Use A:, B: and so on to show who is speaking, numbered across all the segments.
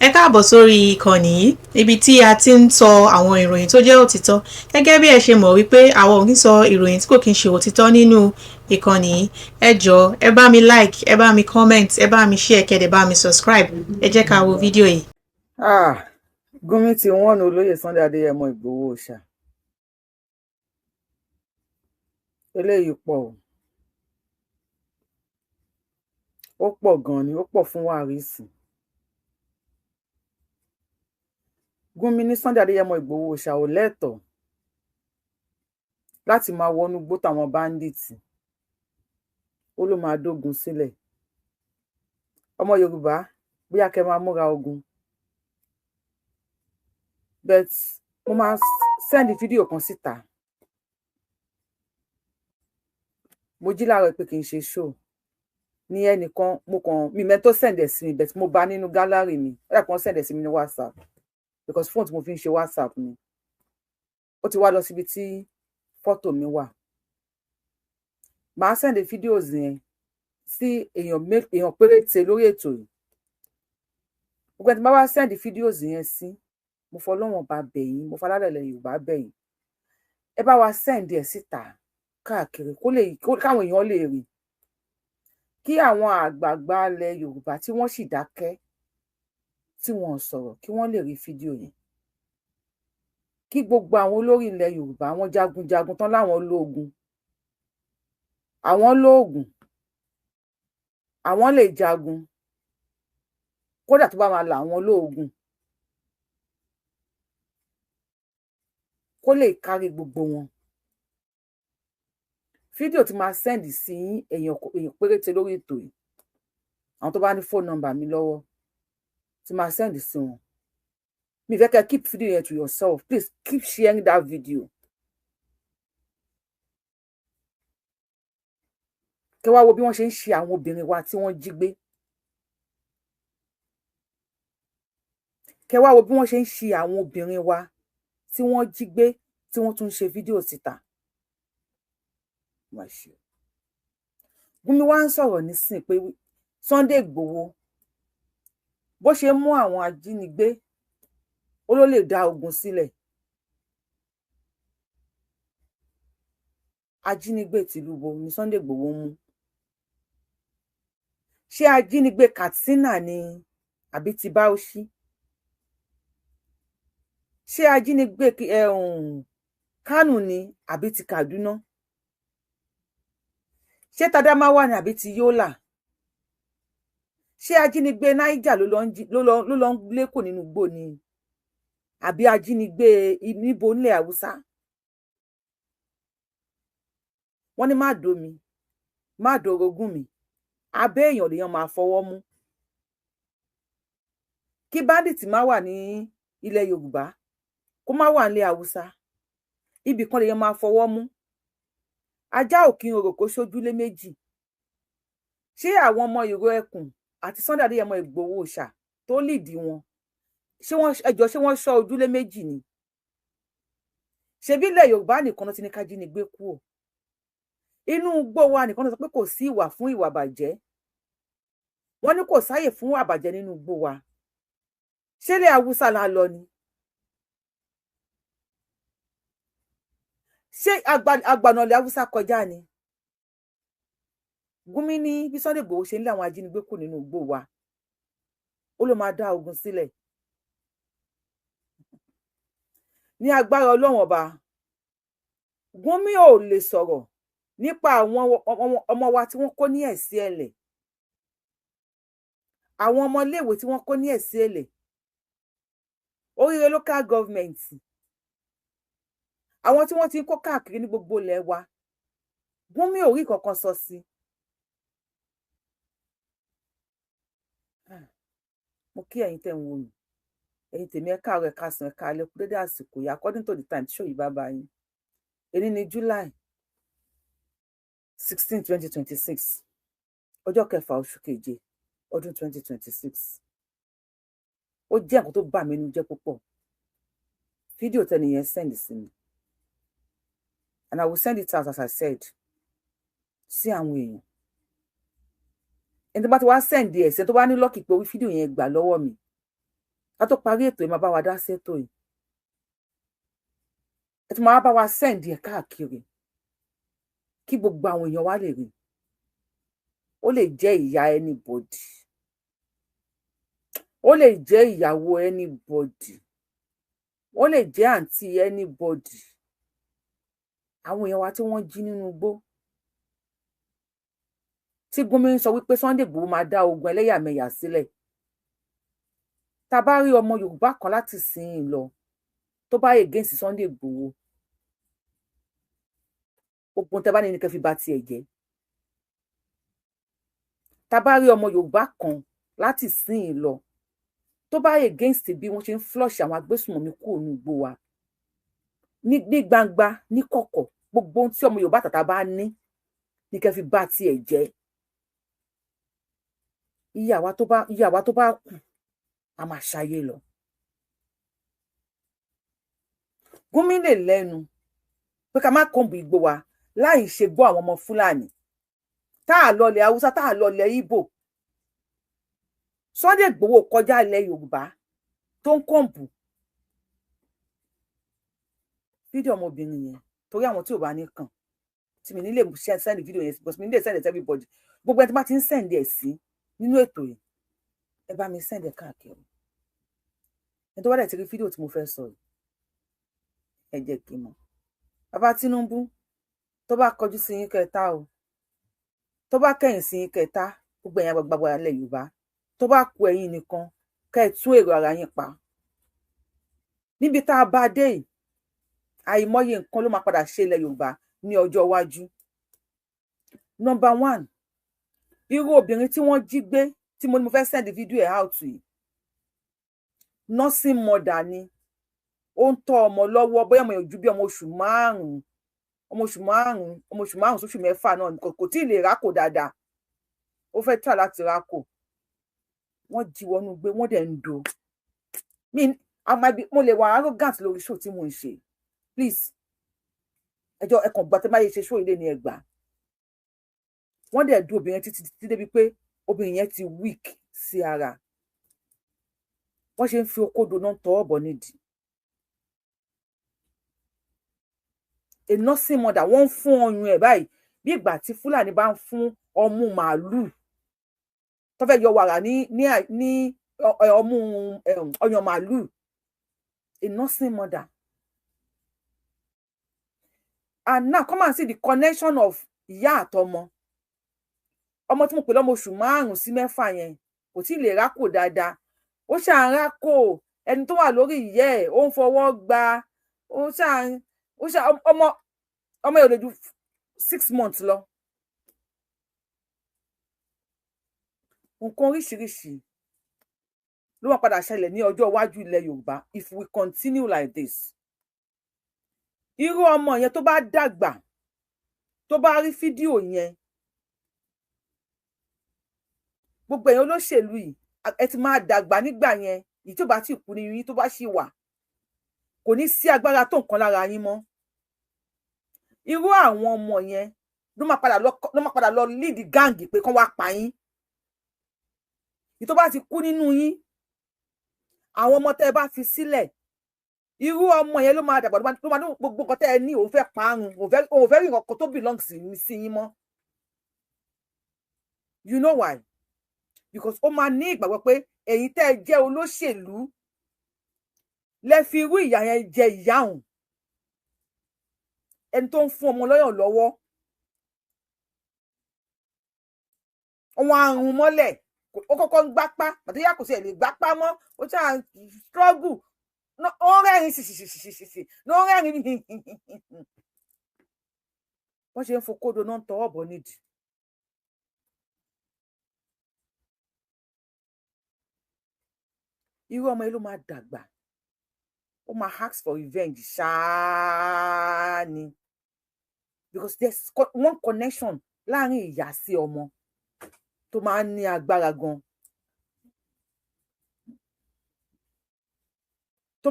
A: Ẹ káàbọ̀ sórí ìkànnì yìí, ibi tí a ti ń sọ àwọn ìròyìn tó jẹ́ òtítọ́. Gẹ́gẹ́ bí ẹ ṣe mọ̀ wípé àwọn ò kí ń sọ ìròyìn tí kò kí ń ṣe òtítọ́ nínú ìkànnì yìí. Ẹ jọ̀ọ́, ẹ bá mi like, ẹ bá mi comment, ẹ bá mi share, kẹ́ dẹ̀ bá mi subscribe. Ẹ jẹ́ ká wo fídíò yìí.
B: Ah, Gumi ti wọ́n olóyè Sunday Adéyẹmọ Ìgbòho Òòṣà. Eléyìí pọ̀ o, ó pọ̀ gan-an ni, ó pọ̀ fún wàrísì. Gumi ní Sunday Adéyẹmọ Ìgbòho Òòṣà ò lẹ́tọ̀ọ́ láti máa wọnú igbó táwọn báńdíìtì, ó ló máa dógun sílẹ̀. Ọmọ Yorùbá, bóyá kẹ́ máa múra ogun. But mo máa send fídíò kan síta. Mo jí láàárọ̀ pé kì í ṣe show ní ẹnìkan, mo kàn mi mẹ́ tó send ẹ̀ sí mi, but mo bá nínú gallery mi. Ó dà pé wọ́n send ẹ̀ sí mi ní WhatsApp, because phone tí mo fi ń ṣe WhatsApp ni. Ó ti wá lọ síbi tí fọ́tò mi wà. Màá send videos yẹn sí èèyàn péréte lórí ètò yìí. Gbogbo ẹni tí bá wá send videos yẹn sí, mo fọlọ́wọ́n bá bẹ̀ yín, mo falálẹ̀lẹ̀ Yorùbá bẹ̀ yín, ẹ bá wa send ẹ̀ síta káàkiri kó lè káwọn èèyàn lè rí, kí àwọn àgbààgbà ilẹ̀ Yorùbá tí wọ́n sì dákẹ́, tí wọ́n sọ̀rọ̀, kí wọ́n lè rí fídíò yẹn, kí gbogbo àwọn olórí ilẹ̀ Yorùbá, àwọn jagunjagun tán láwọn lóògùn, àwọn lóògùn, àwọn lè jagun, kódà tó bá máa là àwọn lóògùn, kó lè kárí gbogbo wọn. Fídíò tí máa send sí èèyàn péréte lórí ètò yìí, àwọn tó bá ní fóònù nọ́mbà mi lọ́wọ́ tí máa send sí wọn. Mi fẹ́ kẹ́ keep video yẹn to yourself. Please keep sharing that video. Kẹ́ wá wo bí wọ́n ṣe ń ṣe àwọn obìnrin wa tí wọ́n jí gbé. Kẹ́ wá wo bí wọ́n ṣe ń ṣe àwọn obìnrin wa tí wọ́n jí gbé, tí wọ́n tún ń ṣe fídíò síta. Gumi wá ń sọ̀rọ̀ nísìn pé Sunday Igboho, bó ṣe mú àwọn ajínigbé, ó ló lè dá ogun sílẹ̀. Ajínigbé tìlú bo ni Sunday Igboho mú? Ṣé ajínigbé Katsina ni àbí ti Bauchi? Ṣé ajínigbé Kánò ni àbí ti Kaduna? Ṣé tAdámáwá ni àbí ti Yola? Ṣé ajínigbé Niger ló lọ ń lékò nínú igbó ni àbí ajínigbé níbo nílẹ̀ Haúsá? Wọ́n ní má domi, má dorogún mi, abẹ́ èèyàn lèèyàn máa fọwọ́ mú. Kí bandit má wà ní ilẹ̀ Yorùbá, kó má wà nílẹ̀ Haúsá, ibì kan lèèyàn máa fọwọ́ mú. Ajá ò kí n rorò kó sójúlé méjì. Ṣé àwọn ọmọ ìró ẹkùn àti Sunday Adéyẹmọ Ìgbòho Òòṣà tó lìdí wọn, ṣé wọ́n ẹjọ, ṣé wọ́n ṣọ́ ojúlé méjì ni? Ṣebí ilẹ̀ Yorùbá nìkan ló ti ní ká jínigbé kúrò. Inú igbó wa nìkan ló sọ pé kò sí ìwà fún ìwà bàjẹ́. Wọ́n ní kò sáyè fún àbàjẹ́ nínú igbó wa. Ṣé ilẹ̀ Haúsá la lọ ni? Ṣé àgbàna ilẹ̀ Haúsá kọjá ni? Gumi ní bí Sunday Igboho ṣe ń lé àwọn ajínigbé kù nínú igbó wa, ó ló máa dá ogun sílẹ̀. Ní agbára Ọlọ́run ọba, Gumi ò lè sọ̀rọ̀ nípa àwọn ọmọ wa tí wọ́n kó ní ẹ̀sí ẹ̀lẹ̀, àwọn ọmọléèwé tí wọ́n kó ní ẹ̀sí ẹ̀lẹ̀, Oríire local government, àwọn tí wọ́n ti ń kó káàkiri ní gbogbo ilẹ̀ wa. Gumi ò rí kankan sọ sí. Mo kí ẹ̀yin tẹ́ ń wò mí, ẹ̀yin tèmi, ẹ káàárọ̀, ẹ káàsán, ẹ káalẹ́, kú dédé àsìkò yìí, according to the time tí ṣòyí bá bá yín. Èní ní July 16, 2026, ọjọ́ kẹfà oṣù keje ọdún 2026. Ó jẹ́ nǹkan tó bà mí nínú jẹ́ púpọ̀, fídíò tẹ́nìyẹn send sí mi, and I will send it out, as I said, sí àwọn èèyàn. Ẹni tó bá ti wá send ẹ̀ sí, tó bá ní lucky pé orí fídíò yẹn gbà lọ́wọ́ mi. Ká tó parí ètò yìí, máa bá wa dá sétò yìí, ẹ tún máa bá wa send ẹ káàkiri kí gbogbo àwọn èèyàn wa lè rí. Ó lè jẹ́ ìyá anybody, ó lè jẹ́ ìyàwó anybody, ó lè jẹ́ àǹtí anybody. Àwọn èèyàn wa tí wọ́n jí nínú igbó, tí Gumi ń sọ wípé Sunday Igboho máa dá ogun ẹlẹ́yàmẹ̀yà sílẹ̀. Tá a bá rí ọmọ Yorùbá kan láti sìn ín lọ tó bá against Sunday Igboho, gbogbo tẹ́ bá ní ní kẹ́ fi bà tiẹ̀ jẹ́. Tá a bá rí ọmọ Yorùbá kan láti sìn ín lọ tó bá against bí wọ́n ṣe ń flush àwọn agbésùnmọ̀mí kúrò ní igbó wa ní gbangba, ní kọ̀kọ̀, gbogbo ohun tí ọmọ Yorùbá tàtà bá ní ní kẹ́ fi bà tiẹ̀ jẹ́. Iye àwa tó bá kù, a máa ṣayé lọ. Gumi lè lẹ́nu pé ká má comb igbó wa láì ṣe gbọ́ àwọn ọmọ Fúlàní tá a lọlẹ̀ Haúsá, tá a lọlẹ̀ Ìgbò. Sunday Igboho kọjá ilẹ̀ Yorùbá tó ń comb. Fídíò ọmọbìnrin yẹn, torí àwọn tí ò bá ní kàn tí mi nílè send fídíò yẹn, because mi nílè send it to everybody. Gbogbo ẹni tí bá ti ń send ẹ̀ sí nínú ètò yìí, ẹ bá mi send ẹ̀ káàkiri. Ẹni tó bá dẹ̀ ti rí fídíò tí mo fẹ́ sọ yìí, ẹ jẹ́ kí n mọ̀. Bàbá Tinubu, tó bá kọjú sí yín kẹta o, tó bá kẹ̀yìn sí yín kẹta, gbogbo ẹ̀yin àgbààgbà ilẹ̀ Yorùbá, tó bá kù ẹ̀yin nìkan kẹ́ ẹ tún èrò ara yín pa. Níbi tá a bá dé yìí, àìmọye nǹkan ló máa padà ṣe ilẹ̀ Yorùbá ní ọjọ́ iwájú. Number one, irú obìnrin tí wọ́n jí gbé tí mo ní mo fẹ́ send video ẹ̀ out yìí, nursing mother ni. Ó ń tọ́ ọmọ lọ́wọ́, bóyá ọmọ yẹn ju bí ọmọ oṣù márùn-ún, ọmọ oṣù márùn-ún sóṣù mẹ́fà náà, kò tí ì lè rákò dáadáa, ó fẹ́ try láti rákò. Wọ́n jí wọnú gbé, wọ́n dẹ̀ ń do mi. Mo lè wà arrogant lórí show tí mo ń ṣe. Please, ẹjọ́ ẹ kàn gbà tẹ́ bá yẹ ṣe show ilé ni ẹ gbà. Wọ́n dẹ̀ du obìnrin títí títí débi pé obìnrin yẹn ti weak sí ara. Wọ́n ṣe ń fi okódo náà tọwọ́ bọ̀ nídìí. A nursing mother, wọ́n ń fún ọyàn ẹ̀ báyìí bí ìgbà tí Fúlàní bá ń fún ọmú màálùú tó fẹ́ yọ wàrà ní ọmú ọyàn màálùú. A nursing mother. And now come and see the connection of ìyá àtọmọ. Ọmọ tí mo pè lọ́mọ oṣù 5 sí 6 yẹn kò tí ì lè rákò dáadáa, ó ṣáà ń rákò. Ẹni tó wà lórí ìyẹ́ ẹ̀, ó ń fọwọ́ gba, ó ṣáà ọmọ yẹn ò lè ju 6 months lọ. Nǹkan oríṣiríṣi ló máa padà ṣẹlẹ̀ ní ọjọ́ iwájú ilẹ̀ Yorùbá if we continue like this. Irú ọmọ yẹn tó bá dàgbà, tó bá rí fídíò yẹn, gbogbo ẹ̀yin olóṣèlú yìí, ẹ ti máa dàgbà nígbà yẹn. Èyí tó bá ti kú ní yín, tó bá ṣì wà, kò ní sí agbára tó nǹkan lára yín mọ́. Irú àwọn ọmọ yẹn ló máa padà lọ lead gang pé kán wá pa yín. Èyí tó bá ti kú nínú yín, àwọn ọmọ tẹ́ ẹ bá fi sílẹ̀, irú ọmọ yẹn ló máa dàgbà, ló máa ní gbogbo nǹkan tẹ́ ẹ ní, òun fẹ́ parun, òun fẹ́ rí nǹkan tó belong sí yín mọ́. You know why? Because ó máa ní ìgbàgbọ́ pé ẹ̀yin tẹ́ ẹ jẹ́ olóṣèlú lẹ fi irú ìyà yẹn jẹ ìyá òun, ẹni tó ń fún ọmọ lọ́yàn lọ́wọ́, wọn àrùn mọ́lẹ̀. Ó kọ́kọ́ ń gbápá pàtó yà, kò sí ẹ̀ lè gbápá mọ́, ó ṣáà struggle, ó rẹ́rìn ṣìṣìṣìṣìṣì ló rẹ́rìn. Wọ́n ṣe ń fokódo náà ń tọwọ́ bọ̀ nídìí. Irú ọmọ yìí ló máa dàgbà, ó máa ask for revenge ṣáá ni, because there's one connection láàrin ìyá sí ọmọ tó máa ń ní agbára gan, tó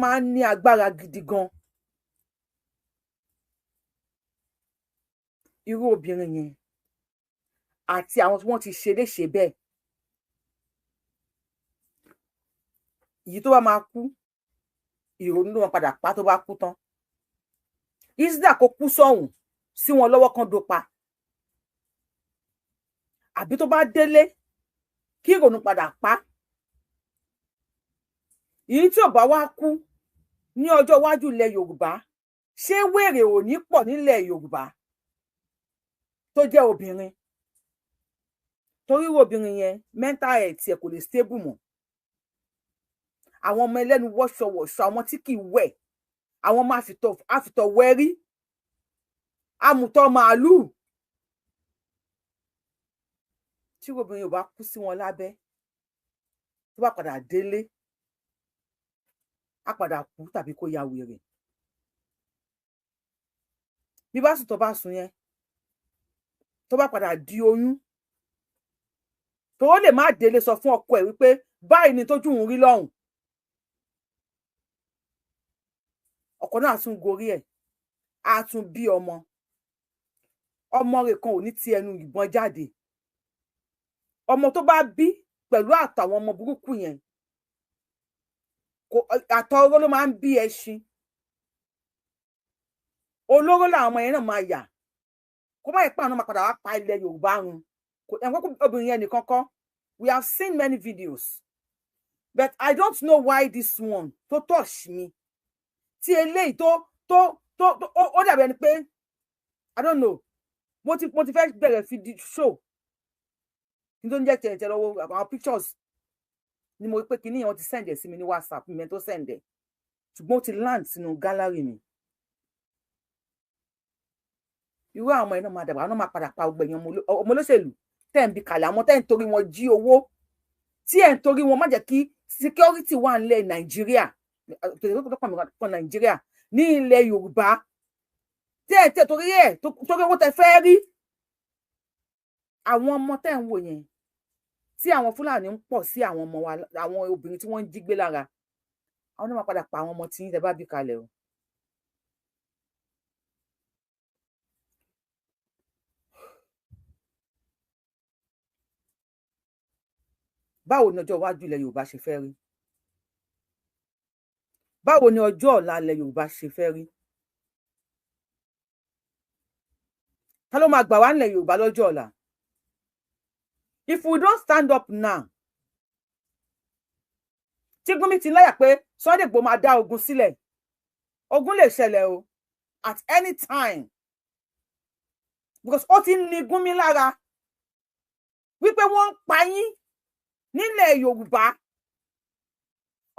B: máa ń ní agbára gidi gan. Irú obìnrin yẹn àti àwọn tí wọ́n ti ṣe léṣe bẹ́ẹ̀, Èyí tó bá máa kú, ìrònú ló máa padà pa tó bá kú tán. Isda kó kú sọ́hùn sí wọn lọ́wọ́ kan do pa, àbí tó bá délé kí ìrònú padà pa. Èyí tí ò bá wá kú ní ọjọ́ iwájú ilẹ̀ Yorùbá, ṣé wèrè ò ní pọ̀ nílẹ̀ Yorùbá tó jẹ́ obìnrin? Torí obìnrin yẹn, mental health ẹ̀ kò lè stable mọ́. Àwọn ọmọ ẹlẹ́nu wọ́ṣọwọ̀ṣọ, àwọn tí kì í wẹ̀, àwọn ọmọ àfìtọ̀ wẹ́rí, amùtọ̀ màálùú. Tí obìnrin ò bá kú sí wọn lábẹ́, tó bá padà délé, á padà kú tàbí kó ya wèrè. Bí bá sùn, tó bá sùn yẹn, tó bá padà di oyún, tó lè má délé sọ fún ọkọ ẹ̀ wípé báyìí ni tójú òun rí lọ́hùn, ọkọ náà tún gorí ẹ̀, á tún bí ọmọ. Ọmọ rẹ̀ kan ò ní ti ẹnu ìbọn jáde. Ọmọ tó bá bí pẹ̀lú àtàwọn ọmọ burúkú yẹn, àtọ̀ oró ló máa ń bí ẹṣin. Olóró làwọn ọmọ yẹn náà máa yà. Kó má yẹ pé àwọn máa padà wá pa ilẹ̀ Yorùbá run. Ẹ̀wọ̀n obìnrin yẹn nìkan kọ́. We have seen many videos, but I don't know why this one tó touch me, tí eléyìí tó tó tó ó dàbí ẹni pé I don't know. Mo ti fẹ́ bẹ̀rẹ̀ fi di show ní tó ń jẹ́ tẹ̀tẹ̀ lọ́wọ́. Àwọn pictures ni mo rí pé kinní yẹn, wọ́n ti send ẹ̀ sí mi ní WhatsApp mi tó send ẹ̀, ṣùgbọ́n ó ti land sínú gallery mi. Irú àwọn ọmọ yẹn náà máa dàgbà, àwọn náà máa padà pa gbogbo èèyàn. Ọmọ olóṣèlú tẹ́ ń bi kalẹ̀, àwọn tẹ́ ń torí wọn jí owó, tí ẹ̀ ń torí wọn má jẹ́ kí security wà nílẹ̀ Nàìjíríà, kan Nàìjíríà ní ilẹ̀ Yorùbá, tí ẹ̀ tẹ́ torí ẹ̀, torí owó tẹ́ fẹ́ rí. Àwọn ọmọ tẹ́ ń wò yẹn, tí àwọn Fúlàní ń pọ̀ sí àwọn ọmọ wa, àwọn obìnrin tí wọ́n ń jí gbé lára, àwọn náà máa padà pa àwọn ọmọ tí yín tẹ́ bá bí kalẹ̀ o. Báwo ni ọjọ́ iwájú ilẹ̀ Yorùbá ṣe fẹ́ rí? Báwo ni ọjọ́ ọ̀la ilẹ̀ Yorùbá ṣe fẹ́ rí? Ta ló máa gbà wá nílẹ̀ Yorùbá lọ́jọ́ ọ̀la? If we don't stand up now, tí Gumi ti láyà pé Sunday Igboho máa dá ogun sílẹ̀, ogun lè ṣẹlẹ̀ o at any time, because ó ti ń ní Gumi lára wípé wọ́n ń pa yín nílẹ̀ Yorùbá.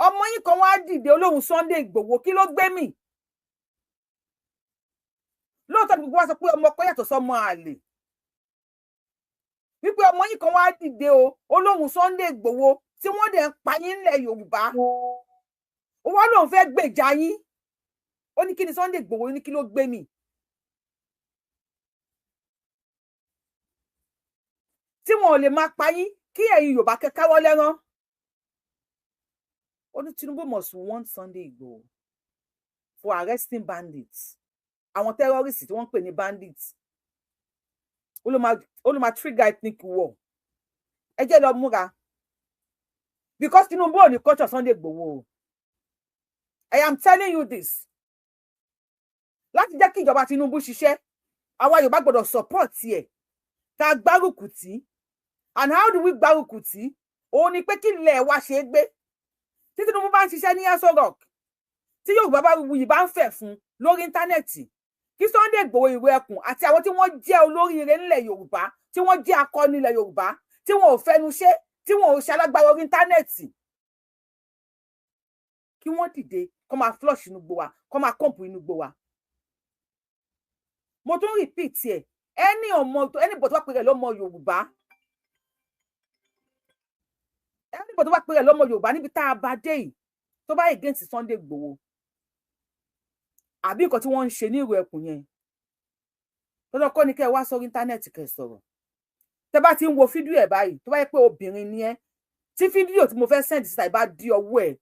B: Ọmọ yín kan wá dìde olóhùn Sunday Igboho, kí ló gbé mì? Lóòótọ́ ni gbogbo wa sọ pé ọmọ ọkọ yàtọ̀ sọmọ àlè, wípé ọmọ yín kan wá dìde o olóhùn Sunday Igboho, tí wọ́n dẹ̀ ń pa yín nílẹ̀ Yorùbá, ó wá lóun fẹ́ gbèjà yín. Ó ní kí ni Sunday Igboho, ní kí ló gbé mì? Tí wọn ò lè máa pa yín kí ẹ̀yin Yorùbá kẹ́ káwọ́ lẹ́rán. Ó ní Tinubu must want Sunday Igboho for arresting bandits, àwọn terrorists tí wọ́n ń pè ní bandits. Ó ló máa trigger ethnic war. Ẹ jẹ́ lọ múra, because Tinubu ò ní culture Sunday Igboho o. I am telling you this láti jẹ́ kí ìjọba Tinubu ṣiṣẹ́. Àwa Yorùbá gbọ́dọ̀ support ẹ̀, ká gbárùkù tì. And how do we gbárùkù tì? Òun ni pé kí ilẹ̀ wa ṣe é gbé. Tí Tinubu bá ń ṣiṣẹ́ ní Aso Rock, tí Yorùbá bá wuyì bá ń fẹ̀ fún lórí íńtánẹ́ẹ̀tì, kí Sunday Igboho, ìwé ẹkùn àti àwọn tí wọ́n jẹ́ olóríire nílẹ̀ Yorùbá, tí wọ́n jẹ́ akọni nílẹ̀ Yorùbá, tí wọn ò fẹnu ṣe, tí wọn ò ṣe alágbára orí íńtánẹ́ẹ̀tì, kí wọ́n dìde kó máa flush inú gbó wa, kó máa comb inú gbó wa. Mo tún repeat ẹ, ẹni ọmọ, anybody tó bá pè rẹ̀ lọ́mọ Yorùbá, anybody tó bá pè rẹ̀ lọ́mọ Yorùbá níbi tá a bá dé yìí, tó bá against Sunday Igboho àbí nǹkan tí wọ́n ń ṣe ní ìrù ẹkùn yẹn, lọ́dọ̀ kọ́ ni kẹ́ ẹ wá sórí íńtánẹ́ẹ̀tì kẹ́ ẹ sọ̀rọ̀. Tẹ́ bá ti ń wo fídíò ẹ̀ báyìí, tó bá yẹ pé obìnrin ni ẹ́, tí fídíò tí mo fẹ́ send síta ìbá di ọwọ́ ẹ̀,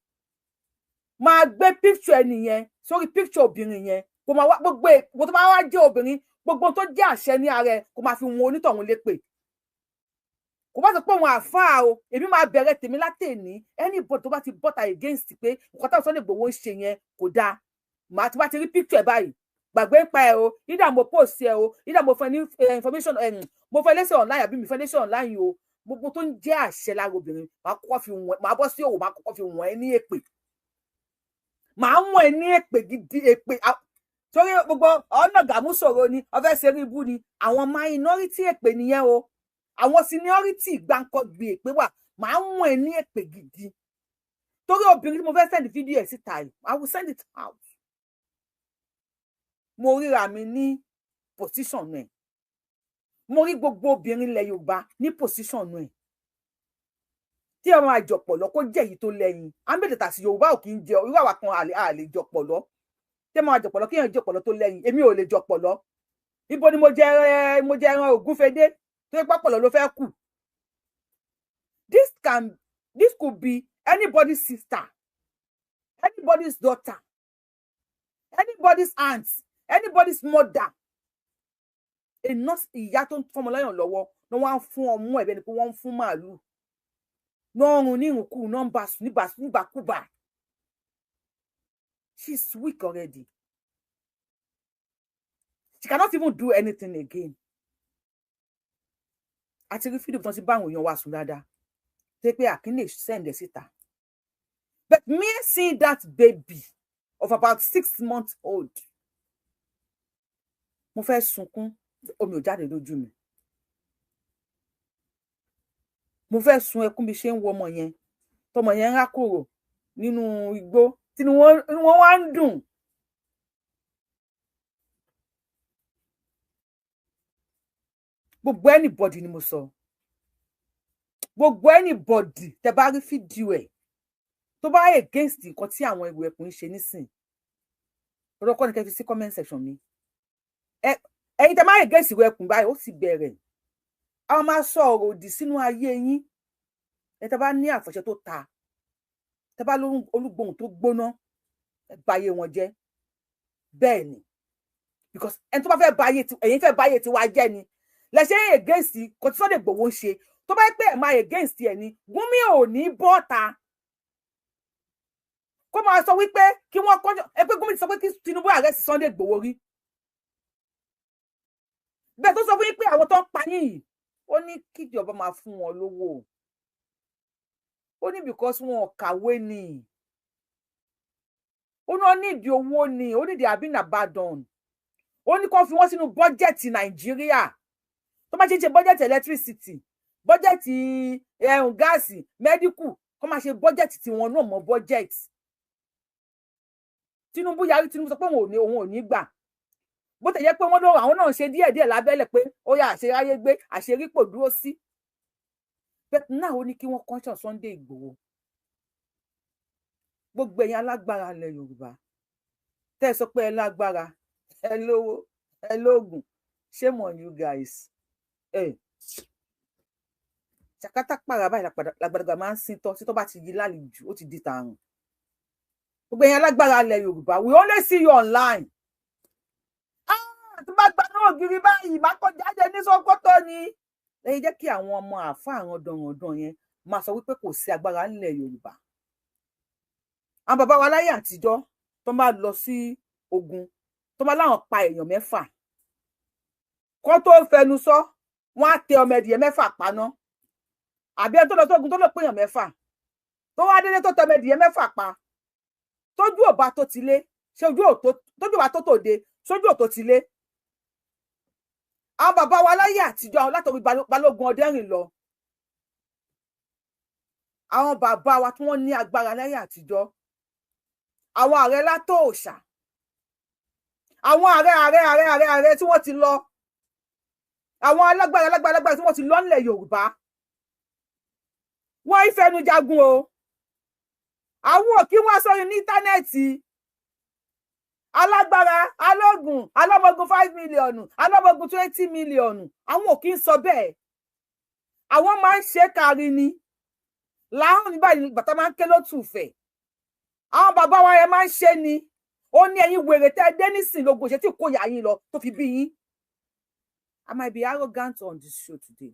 B: máa gbé picture ẹni yẹn sórí picture obìnrin yẹn, kó máa wá gbogbo èkó tó bá wá jẹ́ obìnrin, gbogbo tó jẹ́ àṣẹ ní ara ẹ̀, kó máa fi wọn onítọ̀hún lépè. Kò bá sọ pé òun àáfàá o, èmi máa bẹ̀rẹ̀ tèmi látẹ̀ní. Anybody tó bá ti bọ́ta against pé nǹkan táwọn Sunday Igboho ń ṣe yẹn kò dáa, màá ti bá ti rí picture ẹ̀ báyìí, gbàgbé ń pa ẹ o. Ìdá mo post ẹ o, ìdá mo fún ẹ ní information, mo fẹ́ lẹ́sẹ̀ online àbí mi fẹ́ lẹ́sẹ̀ online o, gbogbo tó ń jẹ́ àṣẹ lára obìnrin, màá kọ́kọ́ fi wọ́n, màá bọ́ sí òwò, màá kọ́kọ́ fi wọ́n ẹ ní èpè, màá wọ́n ẹ ní èpè gidi, èpè torí gbogbo ọ̀nà gàmúsọ̀rọ̀ ni ọ̀fẹ́ ṣe rí ibú ni. Àwọn minority èpè nìyẹn o, àwọn seniority gbàǹkọ̀gbì èpè wà. Màá wọ́n ẹ ní èpè gidi torí obìnrin tí mo fẹ́ send video ẹ̀ síta yìí, I will send it out. Mo ríra mi ní position ẹ̀, mo rí gbogbo obìnrin ilẹ̀ Yorùbá ní position ẹ̀. Tí ọmọ àjọpọ̀lọ́ kó jẹ́ èyí tó lẹ́yìn ámbẹ̀tẹ̀tà sí Yorùbá ò kì í jẹ irú àwa kan àlè jọpọ̀lọ́. Tí ọmọ àjọpọ̀lọ́ kéèyàn jọpọ̀lọ́ tó lẹ́yìn, èmi ò lè jọpọ̀lọ́. Ibo ni mo jẹ, mo jẹ ẹran ògúnfedé tó yẹ pọ̀pọ̀lọ́ ló fẹ́ kù. This could be anybody's sister, anybody's daughter, anybody's aunt, anybody's mother. A nurse, ìyá tó ń fọmọ lọ́yàn lọ́wọ́ ni wọ́n á fún ọmú ẹ̀ bẹ́ẹ̀ ni pé wọ́n ń fún màálù lọ́rùn ní ìrùnkù nọ́mbà nígbàkúbà. She's weak already, she cannot even do anything again. Àti rí fídíò tó ti bá àwọn èèyàn wa sùn dáadáa tó pé àkín lè send ẹ̀ síta, but me seeing that baby of about 6 months old, mo fẹ́ sunkún, omi ò jáde lójú mi. Mo fẹ́ sun ẹkún bí ṣe ń wo ọmọ yẹn, tọmọ yẹn ń rákòrò nínú igbó tí wọ́n wá ń dùn. Gbogbo anybody ni mo sọ, gbogbo anybody tẹ bá rí fídíò ẹ̀ tó bá against nǹkan tí àwọn ìwé ẹkùn ń ṣe nísìn, ọ̀rọ̀ kọ́ ni kẹ́ fi sí comment section mi. Ẹ̀yin tẹ máa against ìwé ẹkùn báyìí, ó ti bẹ̀rẹ̀, àwọn máa sọ ọ̀rọ̀ òdì sínú ayé yín. Ẹ tẹ bá ní àfọ̀ṣẹ tó ta, tẹ bá olúgbòhùn tó gbóná, ẹ bà ayé wọn jẹ́. Bẹ́ẹ̀ ni, because ẹni tó bá fẹ́ bà ayé ti ẹ̀yin fẹ́ bà ayé tiwa jẹ́ ni lẹ́sẹ̀ against kò tí Sunday Igboho ń ṣe. Tó bá yẹ pé ẹ̀ máa against ẹ̀ ni, Gúnmi ò ní bọ́ta kó máa sọ wípé kí wọ́n kọjọ ẹ pé Gúnmi ti sọ pé kí Tinubu arrest Sunday Igboho rí bẹ́ẹ̀, tó sọ fún yín pé àwọn tó ń pa yín yìí, ó ní kíjọba máa fún wọn lówó, ó ní because wọn ò kàwé ni, ó náà nídìí owó ni, ó nídìí àbínàbàdàn, ó ní kó fi wọn sínú bọ́jẹ̀tì Nàìjíríà. Tó bá ṣe ń ṣe bọ́jẹ̀tì electricity, bọ́jẹ̀tì ẹ̀hún gáàsì, medical, kó máa ṣe bọ́jẹ̀tì tiwọn náà mọ́ bọ́jẹ̀tì. Tinubu yarí, Tinubu sọ pé òun ò ní gbà, bó tẹ̀ jẹ́ pé wọ́n lọ́wọ́ àwọn náà ń ṣe díẹ̀díẹ̀ lábẹ́lẹ̀ pé ó yà àṣeráyé gbé àṣerípò dúró sí. But náà ó ní kí wọ́n conscious Sunday Igboho. Gbogbo ẹ̀yin alágbára ilẹ̀ Yorùbá tẹ́ ẹ sọ pé ẹ lágbára, ẹ lówó, ẹ lóògùn, shame on you guys. Ṣàkátà pàrà báyìí làgbàdàgbà máa ń sin tọ́, tí tọ́ bá ti yí lálejò, ó ti di tààrùn. Gbogbo ẹ̀yin alágbára ilẹ̀ Yorùbá, we only see you online. Tó bá gba náà ògiri báyìí, má kọ jáde ní Sókótó ni. Lẹ́yìn jẹ́ kí àwọn ọmọ àáfàá àwọn dọ̀rọ̀dọ̀ yẹn máa sọ wípé kò sí agbára nílẹ̀ Yorùbá. Àwọn bàbá wa láyé àtijọ́, tó máa lọ sí ogun, tó máa láwọn pa èèyàn 6, kó tó fẹnu sọ, wọ́n á tẹ ọmọ ẹdìyẹ 6 paná. Àbí ẹni tó lọ sógun tó lọ pé èèyàn 6, tó wá délé tó tẹ ọmọ ẹdìyẹ 6 pa, tójú ò bá tó ti lé, ṣé ojú ò tó, tójú ò bá tó tòde, sójú ò tó ti lé. Àwọn bàbá wa láyé àtijọ́, látọ̀rí Balógun Ọdẹ́rìn lọ, àwọn bàbá wa tí wọ́n ní agbára láyé àtijọ́, àwọn ààrẹ látòòṣà, àwọn ààrẹ ààrẹ ààrẹ ààrẹ ààrẹ tí wọ́n ti lọ, àwọn alágbára alágbára alágbára tí wọ́n ti lọ nílẹ̀ Yorùbá, wọ́n ń fẹnu jagun o. Àwọn òkí wọn sórí ní íńtánẹ́ẹ̀tì, alágbára, alógun, alọ́mọgun 5 million, alọ́mọgun 20 million, àwọn ò kí ń sọ bẹ́ẹ̀. Àwọn máa ń ṣe kárí ni láwọn ní báyìí, bàtà máa ń ké lótùfẹ̀. Àwọn bàbá wa yẹn máa ń ṣe ni. Ó ní ẹ̀yin wèrè tẹ́ dé nísìn lógun ṣe tí kò yà yín lọ tó fi bí yín. I might be arrogant on this show today.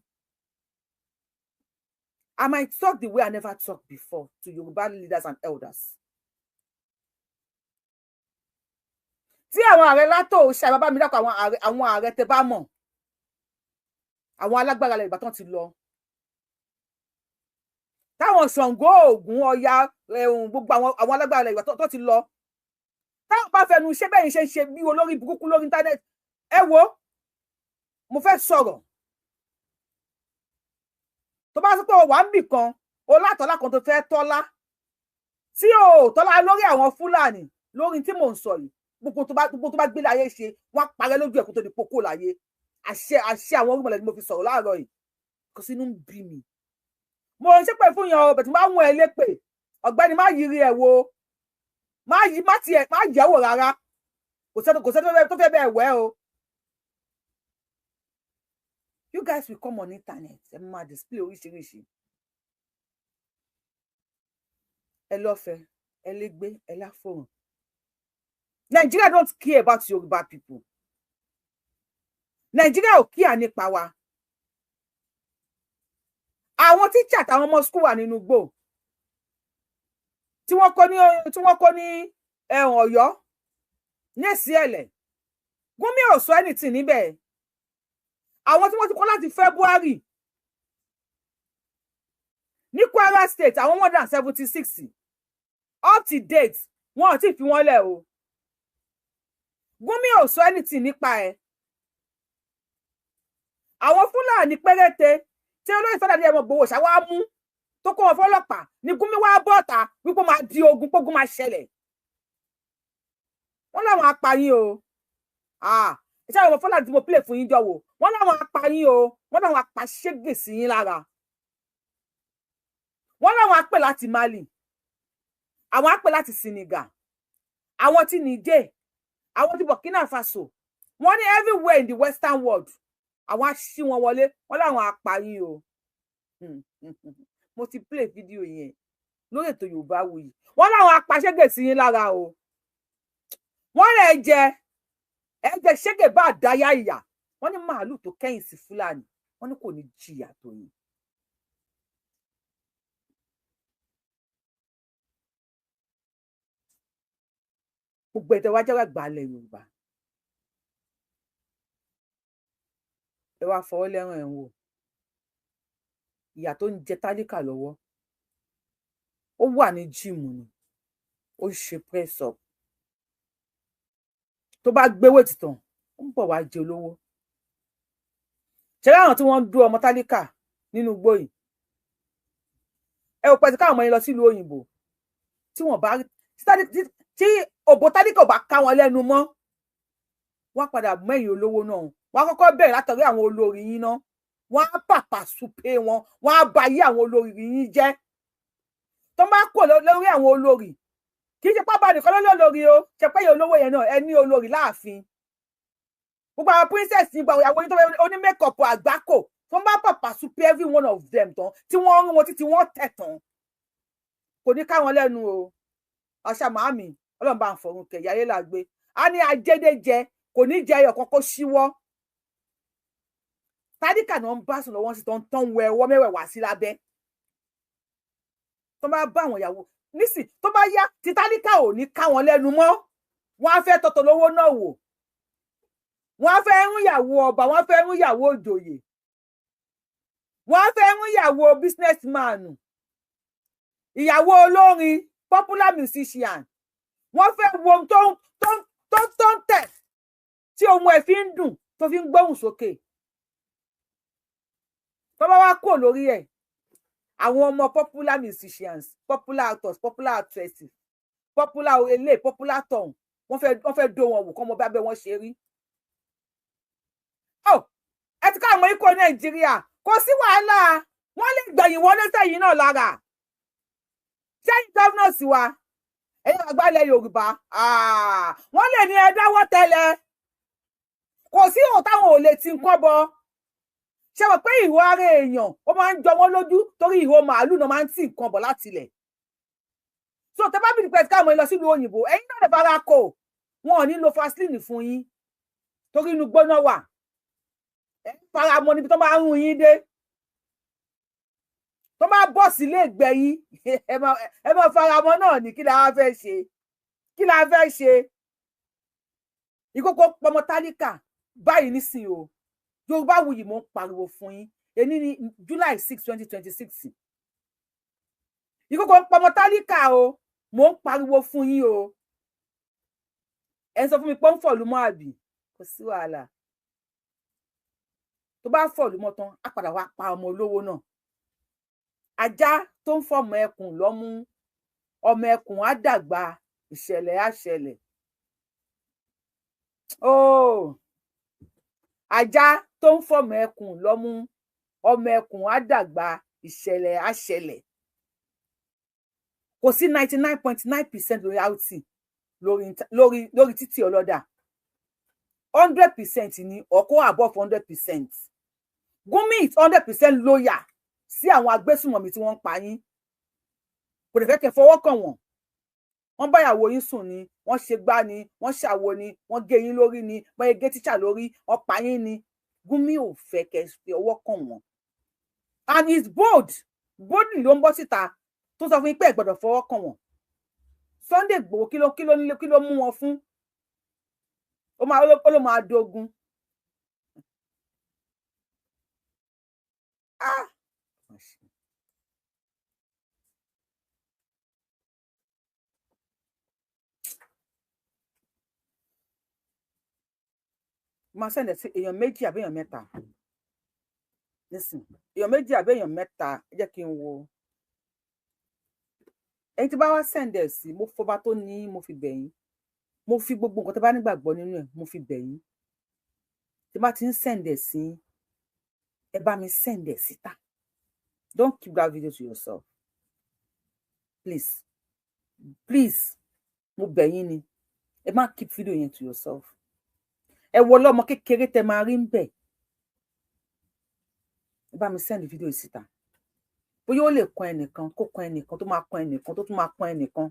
B: I might talk the way I never talked before to Yoruba leaders and elders. Tí àwọn ààrẹ látò ṣe bàbá mi dákọ̀, àwọn ààrẹ tẹ bá mọ̀, àwọn alágbára ilẹ̀ Ìbátan ti lọ, táwọn Ṣàngó, Ògún, Ọya, ẹ̀hún, gbogbo àwọn alágbára ilẹ̀ Ìbátan tó ti lọ, táwọn bá fẹnu ṣé bẹ́ẹ̀ ṣe ń ṣe bí olórí burúkú lórí internet. Ẹ wo, mo fẹ́ sọ̀rọ̀. Tó bá sọ pé o wà ń bì kan, o látọ̀lá kan tó fẹ́ tọ́lá tí o tọ́lá lórí àwọn Fúlàní, lórí tí mò ń sọ yìí, gbogbo tó bá gbélé ayé ṣe, wọ́n á parẹ́ lójú ẹ̀kú tó di kókó láyé. Àṣẹ, àṣẹ àwọn orúmọlẹ̀ ni mo fi sọ̀rọ̀ láàárọ̀ yìí. Kò sínú ń bí mi, mo ń ṣépè fún yan o, bẹ̀tí máa ń wọ̀n ẹ lépè. Ọ̀gbẹ́ni, má yiri ẹ̀ wo, má yí, má tiẹ̀ má yẹ̀wò rárá. Kò sẹ́ni tó fẹ́ bẹ́ẹ̀ wẹ́ o. You guys will come on internet, ẹ máa display oríṣiríṣi. Ẹ lọ́fẹ̀ẹ́, ẹ légbé, ẹ láfòrùn. Nigeria don't care about Yoruba people. Nigeria ò kíà nípa wa. Àwọn tíṣà àtàwọn ọmọ school wà nínú igbó tí wọ́n kó ní ẹ̀hún Ọ̀yọ́ ní èsì ẹ̀lẹ̀. Gúnmi ò sọ anything níbẹ̀. Àwọn tí wọ́n ti kọ́ láti February ní Kwara State, àwọn 176, up to date, wọn ò tí ì fi wọ́n lẹ̀ o. Gúnmi ò sọ anything nípa ẹ̀. Àwọn Fúlàní péréte tí olóyè Sunday Adéyẹmọ Ìgbòho ṣàwá mú tó kó wọn fọlọ́pàá ní Gúnmi wá bọ́ta wípé máa di ogun, pógun máa ṣẹlẹ̀. Wọ́n láwọn apààyàn o. Ṣé àwọn Fúlàní tí mo play fún yín jọ wò, wọ́n láwọn apààyàn o, wọ́n láwọn apàṣẹ́gè sí yín lára, wọ́n láwọn apè láti Mali, àwọn apè láti Senegal, àwọn tí Niger, àwọn tí Burkina Faso, wọ́n ní everywhere in the western world, àwọn á ṣí wọn wọlé, wọ́n láwọn apààyàn o. Mo ti play fídíò yẹn lórí ètò Yorùbá Wuyì. Wọ́n láwọn apàṣẹ́gè sí yín lára o. Wọ́n lè jẹ ẹ jẹ ṣégè bá àdáyà ìyà. Wọ́n ní màálù tó kẹ́yìn sí Fúlàní, wọ́n ní kò ní jìyà tó yín. Gbogbo ẹ̀tẹ̀ wá jẹ́wọ́ àgbà ilẹ̀ Yorùbá, ẹ wá fọwọ́ lẹ́ràn, ẹ̀ ń wò ìyà tó ń jẹ tálíkà lọ́wọ́. Ó wà ní gym ni, ó ń ṣe press up. Tó bá gbé weight tán, ó ń bọ̀ wá jẹ olówó. Ṣe láwọn tí wọ́n ń dú ọmọ tálíkà nínú igbó yìí, ẹ ò pẹ́ tí káwọn ọmọ yẹn lọ sílùú òyìnbó, tí wọ́n bá tí òbò tálíkà ò bá ká wọn lẹ́nu mọ́, wọ́n á padà mẹ́yìn olówó náà. Wọ́n á kọ́kọ́ bẹ̀rẹ̀ látọ̀rí àwọn olórí yín náà. Wọ́n á pàpà súpé wọn, wọ́n á ba ayé àwọn olórí yín jẹ́. Tó bá kò lórí àwọn olórí, kì í ṣe pápá nìkan lórí olórí o, ṣe pé yẹn olówó yẹn náà, ẹ ní olórí láàfin. Gbogbo àwọn princess ní gbogbo àwọn ìyàwó yín tó fẹ́ oní makeup àgbákò, tó bá pàpà súpé every one of them tán, tí wọ́n rún wọn títí wọ́n tẹ̀ tán, kò ní ká wọn lẹ́nu o. Àṣà màámi, Ọlọ́run bá ń fọ̀run kẹ̀ yáyé làgbé, á ní ajédéjẹ kò ní jẹ ẹyọ kan kó ṣíwọ́. Tálíkà náà ń bá sùn lọ́wọ́ sí, tó ń tán wẹ ọwọ́ mẹ́wẹ̀ẹ̀wá sí lábẹ́. Tó bá bá àwọn ìyàwó nísì, tó bá yá, tí tálíkà ò ní ká wọn lẹ́nu mọ́, wọ́n á fẹ́ tọ́tọ̀ lówó náà wò, wọ́n á fẹ́ ń yàwó ọba, wọ́n á fẹ́ ń yàwó òjòyè, wọ́n á fẹ́ ń yàwó businessman, ìyàwó olórin, popular musician. Wọ́n fẹ́ wo ohun tó ń tẹ̀ tí ohun ẹ̀ fi ń dùn, tó fi ń gbóhùn sókè. Tó bá wá kúrò lórí ẹ̀, àwọn ọmọ popular musicians, popular actors, popular actresses, popular ele, popular tọ̀hún, wọ́n fẹ́ dó wọn wò, kọ́ ọmọ bá bẹ́ wọ́n ṣe rí. Ó ẹ ti ká àwọn ikọ̀ Nàìjíríà, kò sí wàhálà, wọ́n lè gbẹ̀yìn wọlé sẹ́yìn náà lára sẹ́yìn governors wa. Ẹ̀yin àgbà ilẹ̀ Yorùbá, wọ́n lè ní ẹ dáwọ́ tẹ́lẹ̀, kò sí òun táwọn ò lè ti nǹkan bọ. Ṣe mọ̀ pé ìhó ara èèyàn, ó máa ń jọ wọ́n lójú, torí ìhó màálù náà máa ń tì nǹkan bọ̀ láti ilẹ̀. So tẹ bá bìrì pé káwọn lọ sílùú òyìnbó, ẹ̀yin náà lè fara kò, wọn ò ní lo Vaseline fún yín, torí inú gbóná wà, ẹ ń fara mọ́ níbi tó máa ń rún yín dé. Tó bá bọ̀ sílé ìgbẹ́yìn, ẹ máa faramọ́ náà ní. Kí la wá fẹ́ ṣe? Kí la fẹ́ ṣe? Ìkókó pọmọ tálíkà báyìí nísìnyí o. Yorùbáwùyí, mò ń pariwo fún yín. Èní ní July 6, 2026. Ìkókó pọmọ tálíkà o. Mò ń pariwo fún yín o. Ẹ sọ fún mi pé ó ń fọ̀lú mọ́ àbí? Kò sí wàhálà. Tó bá fọ̀lú mọ́ tán, á padà wá pa ọmọ olówó náà. Ajá tó ń fọmọ ẹkùn lọ́mú, ọmọ ẹkùn á dàgbà, ìṣẹ̀lẹ̀ á ṣẹlẹ̀ ooo. Ajá tó ń fọmọ ẹkùn lọ́mú, ọmọ ẹkùn á dàgbà, ìṣẹ̀lẹ̀ á ṣẹlẹ̀. Kò sí 99.9% lórí RT, lórí títì ọlọ́dà. 100% ní ọkọ̀, above 100%. Gumi is 100% loyal sí àwọn agbésùnmọ̀mí tí wọ́n ń pa yín. Kò lè fẹ́ kẹ́ fọwọ́ kàn wọ́n. Wọ́n báyàwó yín sùn ni, wọ́n ṣe gbá ni, wọ́n ṣàwo ni, wọ́n gé yín lórí ni, wọ́n gé tíṣà lórí, wọ́n pa yín ni. Gumi ò fẹ́ kẹ́ fi ọwọ́ kàn wọ́n, and he is bold. Boldly ló ń bọ́ síta tó sọ fún yín pé ẹ gbọ́dọ̀ fọwọ́ kàn wọ́n. Sunday Igboho, kí ló mú wọn fún? Ó ló máa dogun. Ah, máa send ẹ̀ sí èèyàn méjì àbí èèyàn mẹ́ta nísìn, èèyàn méjì àbí èèyàn mẹ́ta. Ẹ jẹ́ kí n wo ẹni tí bá wá send ẹ̀ sí. Mo fọba tó ní, mo fi bẹ̀ yín, mo fi gbogbo nǹkan tó bá nígbàgbọ́ nínú ẹ̀, mo fi bẹ̀ yín. Tí bá ti ń send ẹ̀ sí, ẹ bá mi send ẹ̀ síta. Don't keep that video to yourself, please, please. Mo bẹ̀ yín ni, ẹ má keep video yẹn to yourself. Ẹ wọ ọlọ́mọ kékeré tẹ máa rí ń bẹ̀. Ẹ bá mi send video yìí síta. Bóyá ó lè kan ẹnìkan, kó kan ẹnìkan, tó máa kan ẹnìkan, tó tún máa kan ẹnìkan.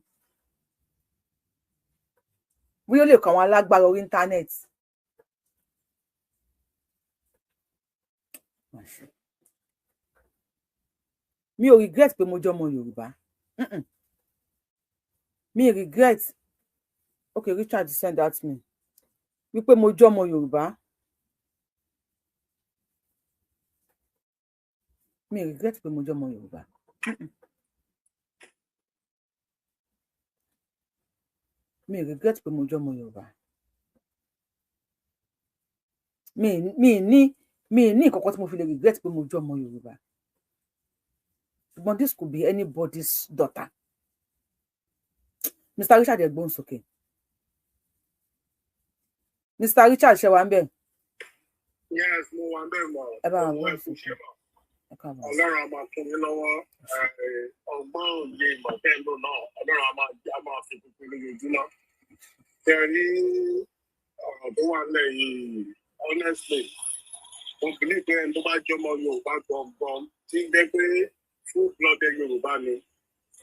B: Bóyá ó lè kan àwọn alágbára orí íńtánẹ́ẹ̀tì. Mi ò regret pé mo jẹ́ ọmọ Yorùbá. Mi regret. Okay, Richard send that me wípé mo jẹ́ ọmọ Yorùbá. Mi regret pé mo jẹ́ ọmọ Yorùbá. Mi regret pé mo jẹ́ ọmọ Yorùbá. Mi ní nǹkan kan tí mo fi lè regret pé mo jẹ́ ọmọ Yorùbá, ṣùgbọ́n this could be anybody's daughter. Mr. Richard, ẹ gbóhùn sókè. Mr. Richard, ṣe wà ń bẹ̀?
C: Yes, mo wà ń bẹ̀ mọ́.
B: Ẹ bá wà gbóhùn sókè.
C: Ọlọ́run á máa fún yín lọ́wọ́. Ọgbọ́n, òye, ìmọ̀ tẹ́ ń lò náà, Ọlọ́run á máa fi kúkú lójoojúmọ́. Tẹ rí ọ̀rọ̀ tó wà nílẹ̀ yìí, honestly, mo believe pé ẹni tó bá jọmọ Yorùbá gangan, tí ń jẹ́ pé full blooded Yorùbá ni,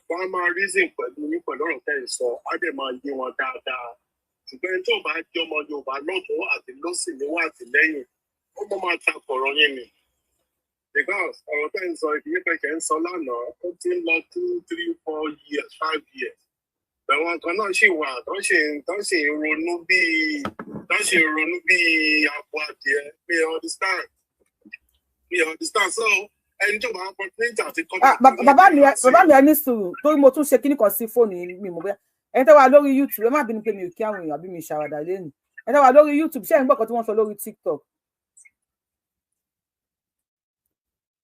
C: wọ́n á máa reason pẹ̀lú yín pẹ̀lú ọ̀rọ̀ tẹ́ ń sọ, á dẹ̀ máa yé wọn dáadáa. Ṣùgbọ́n ẹni tó bá jọmọ Yorùbá lọ́tún àti lọ́sì, níwọ̀n àti lẹ́yìn, ó mọ̀ máa takọ̀rọ̀ yín ni, because ọ̀rọ̀ tẹ́ ń sọ, ìdílé pẹ̀kẹ́ ń sọ lánàá, ó ti ń lọ 2, 3, 4 years, 5 years. Àwọn kan náà ṣì wà tó ṣì ń ronú bíi àpò adìẹ. Mi understand, mi understand. So ẹni tó bá opportunity àti kọ́.
B: Bàbá mi, ẹ ní sùúrù, torí mo tún ṣe kíní kan sí fóònù mi. Mo bóyá ẹni tó wà lórí YouTube, ẹ má bínú pé mi ò kí àwọn èèyàn àbí mi ṣàwàdà lẹ́nu. Ẹni tó wà lórí YouTube, ṣé ẹ̀ ń gbọ́ kan tí wọ́n sọ lórí TikTok?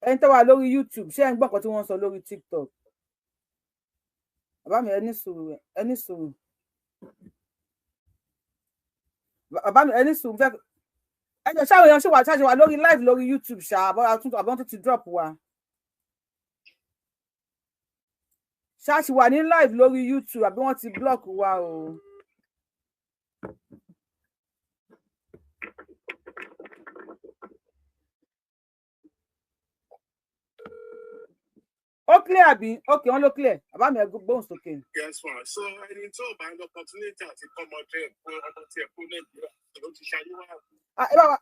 B: Ẹni tó wà lórí YouTube, ṣé ẹ̀ ń gbọ́ kan tí wọ́n sọ lórí TikTok? Bàbá mi, ẹ ní sùúrù, ẹ ní sùúrù. Bàbá mi, ẹ ní sùúrù. Fẹ́ ẹ jọ, ṣáà èèyàn ṣì wà, ṣáà ṣe wà lórí live lórí YouTube ṣá, àbọ̀ tó ti drop wa? Ṣáà ṣì wà ní live lórí YouTube àbí wọ́n ti block wa o? Ó clear àbí? Ok, wọn ló clear. Bàbá mi, ẹ gbóhùn sókè.
C: Yes ma. So ẹni tó bá ń opportunity àti kọ́mọdé kó ọmọ tí ẹ kó Nàìjíríà ló ti ṣayé wá.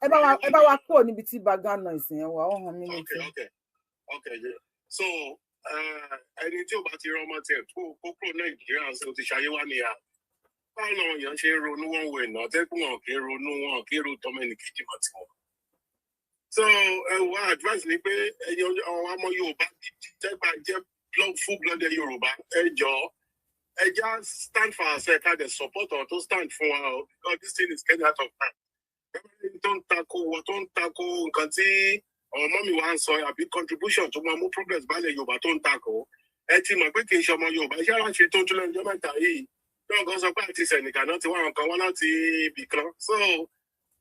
B: Ẹ bá wa kúrò níbi tí background noise yẹn wà, ó hàn mí létí.
C: Okay, yeah. So Ẹni tí ò bá ti rán ọmọ tiẹ̀ kó kúrò Nàìjíríà sí, ó ti ṣayé wá nìyà. Báwo làwọn èèyàn ṣe ń ronú wọn wò ìná tẹ́kùn, wọn kì í ronú, wọn kì í ro tọmọ ẹnì kejì mọ́ tiwọn. So ẹ wá, advice ni pé ẹ̀yin àwọn ọmọ Yorùbá gidi tẹ́gbà jẹ́ full blooded Yorùbá, ẹ jọ̀ọ́, ẹ já stand for ourselves, ká dẹ̀ support ọ̀ tó stand fún wa o, because this thing is getting out of hand. Ẹni tó ń tako wọ, tó ń tako nǹkan tí àwọn ọmọ mi wá ń sọ, àbí contribution tó máa mú progress bálẹ̀ Yorùbá tó ń tako, ẹ ti mọ̀ pé kì í ṣe ọmọ Yorùbá. Iṣẹ́ aláṣẹ tó ń tún lẹ́nu ọjọ́ mẹ́ta yìí náà kan sọ pé àti Sẹ̀nìkà náà ti wá àwọn kan wá láti ibì kan. So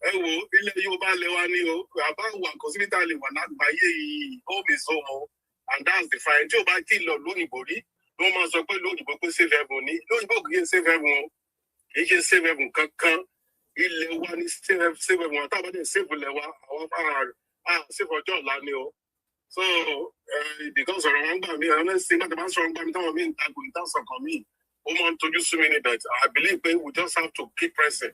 C: ẹ wo, ilẹ̀ Yorùbá lẹ wa ní o, àbá wà kò síbi tá a lè wà lágbàáyé yìí, home is home o, and that's the fine. Tí o bá tí ì lọ lóyìnbó rí ló máa sọ pé lóyìnbó pé safe haven ní lóyìnbó, kì í ṣe safe haven o, kì í ṣe safe haven kankan. Ilẹ̀ wa ní safe haven. Àtàwọn dẹ̀ safe ilẹ̀ wa, àwọn safe ọjọ́ ọ̀la ni o. So because ọ̀rọ̀ wọn gbà mí, honestly, nígbà tí wọ́n sọ̀rọ̀ gbà mí, táwọn míì ń takò ìtàsọ̀ kan míì, ó máa ń tojú sú mi ní. But I believe pé we just have to keep pressing.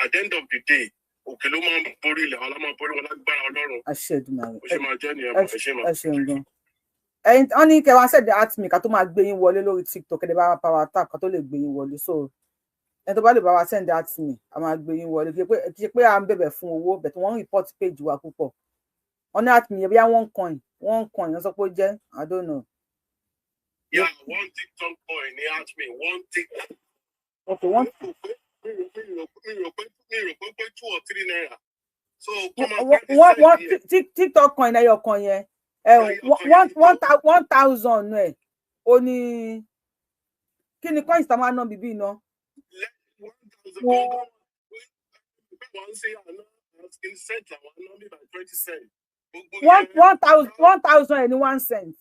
C: At the end of the day, òkè ló máa ń borí ilẹ̀, àwọn máa borí wọn lágbára Ọlọ́run.
B: Àṣẹ Èdùmàrè.
C: Ó ṣe máa jẹ́ nìyẹn. Ẹ ṣe máa.
B: Ẹ ṣeun gan. Ẹ̀yin wọ́n ní kẹ́ wá send at me ká tó máa gbé yín wọlé lórí TikTok. Ẹ lè bá wa power tap ká tó lè gbé yín wọlé. So ẹni tó bá lè bá wa send at me, a máa gbé yín wọlé. Kì í ṣe pé à ń bẹ̀bẹ̀ fún owó, but wọ́n ń report page wa púpọ̀. Wọ́n ní at me yẹn, bóyá one coin, one coin wọ́n sọ pé ó jẹ́, I don't know.
C: Yeah, one TikTok coin ní at me, one TikTok.
B: Okay, one.
C: Mi rò pé 2 or 3 naira. So
B: one one TikTok coin ẹyọ kan yẹn, one one one thousand ẹ ó ní kí ni coins tá máa ná bíbí iná.
C: Wọ́n ṣe àná cent àwọn ná mi by 20 cent.
B: One one thousand, 1,000 ẹ ní 1 cent,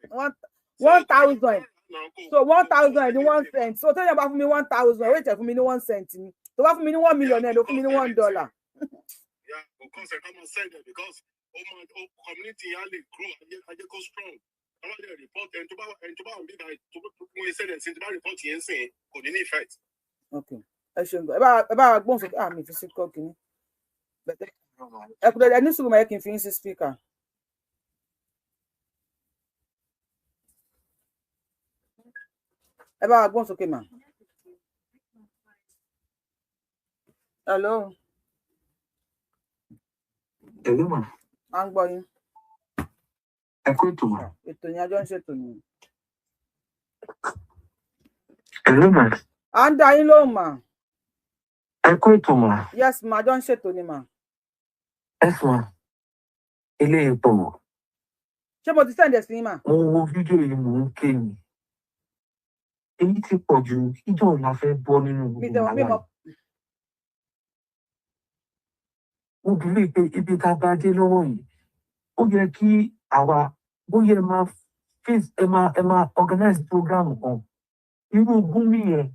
B: one one thousand. So 1,000 ẹ ní 1 cent. So téèyàn bá fún mi 1,000, ó lè tẹ̀ fún mi ní 1 cent ni. Tó bá fún mi ní 1 million ẹ ló fún mi ní $1.
C: Yeah, because ẹ ká máa send it, because ó máa ó community yẹn á lè grow, ajé kó strong. Àwọn lè report ẹni tó bá wà níbà tó mú iṣẹ́ rẹ̀ sí, tó bá report yẹn sìn, kò ní ní effect.
B: Ok, ẹ ṣeun gan. Ẹ bá gbóhùn sókè. Àmì fi sí kọ́ kínní ẹ kúrò. Ẹ ní sùúrù, máa yẹ kí n fi yín sí speaker. Ẹ bá wa gbóhùn sókè mà. Hello.
D: Hello mà.
B: À ń gbọ́ yín.
D: Ẹ kú ètò mà.
B: Ètò yẹn, àjọ ń ṣètò nìyẹn.
D: Hello mà.
B: À ń dá yín lóhùn mà.
D: Ẹ kú ètò mà.
B: Yes mà, àjọ ń ṣètò ni mà.
D: Yes mà. Ilé ipò.
B: Ṣé mo ti send ẹ̀ sí yín mà?
D: Mo wo fídíò yìí, mò ń ké ni. Èyí ti pọ̀ jù. Ìjọ la fẹ́ bọ́ nínú
B: Mi
D: gbogbo
B: tẹ wọn mi
D: wàhálà
B: mọ.
D: yìí. Mo believe pé ibi tá a bá dé lọ́wọ́ yìí, ó yẹ kí àwa bóyá ẹ máa face, ẹ máa organize program kan. Irú Gúnmi yẹn,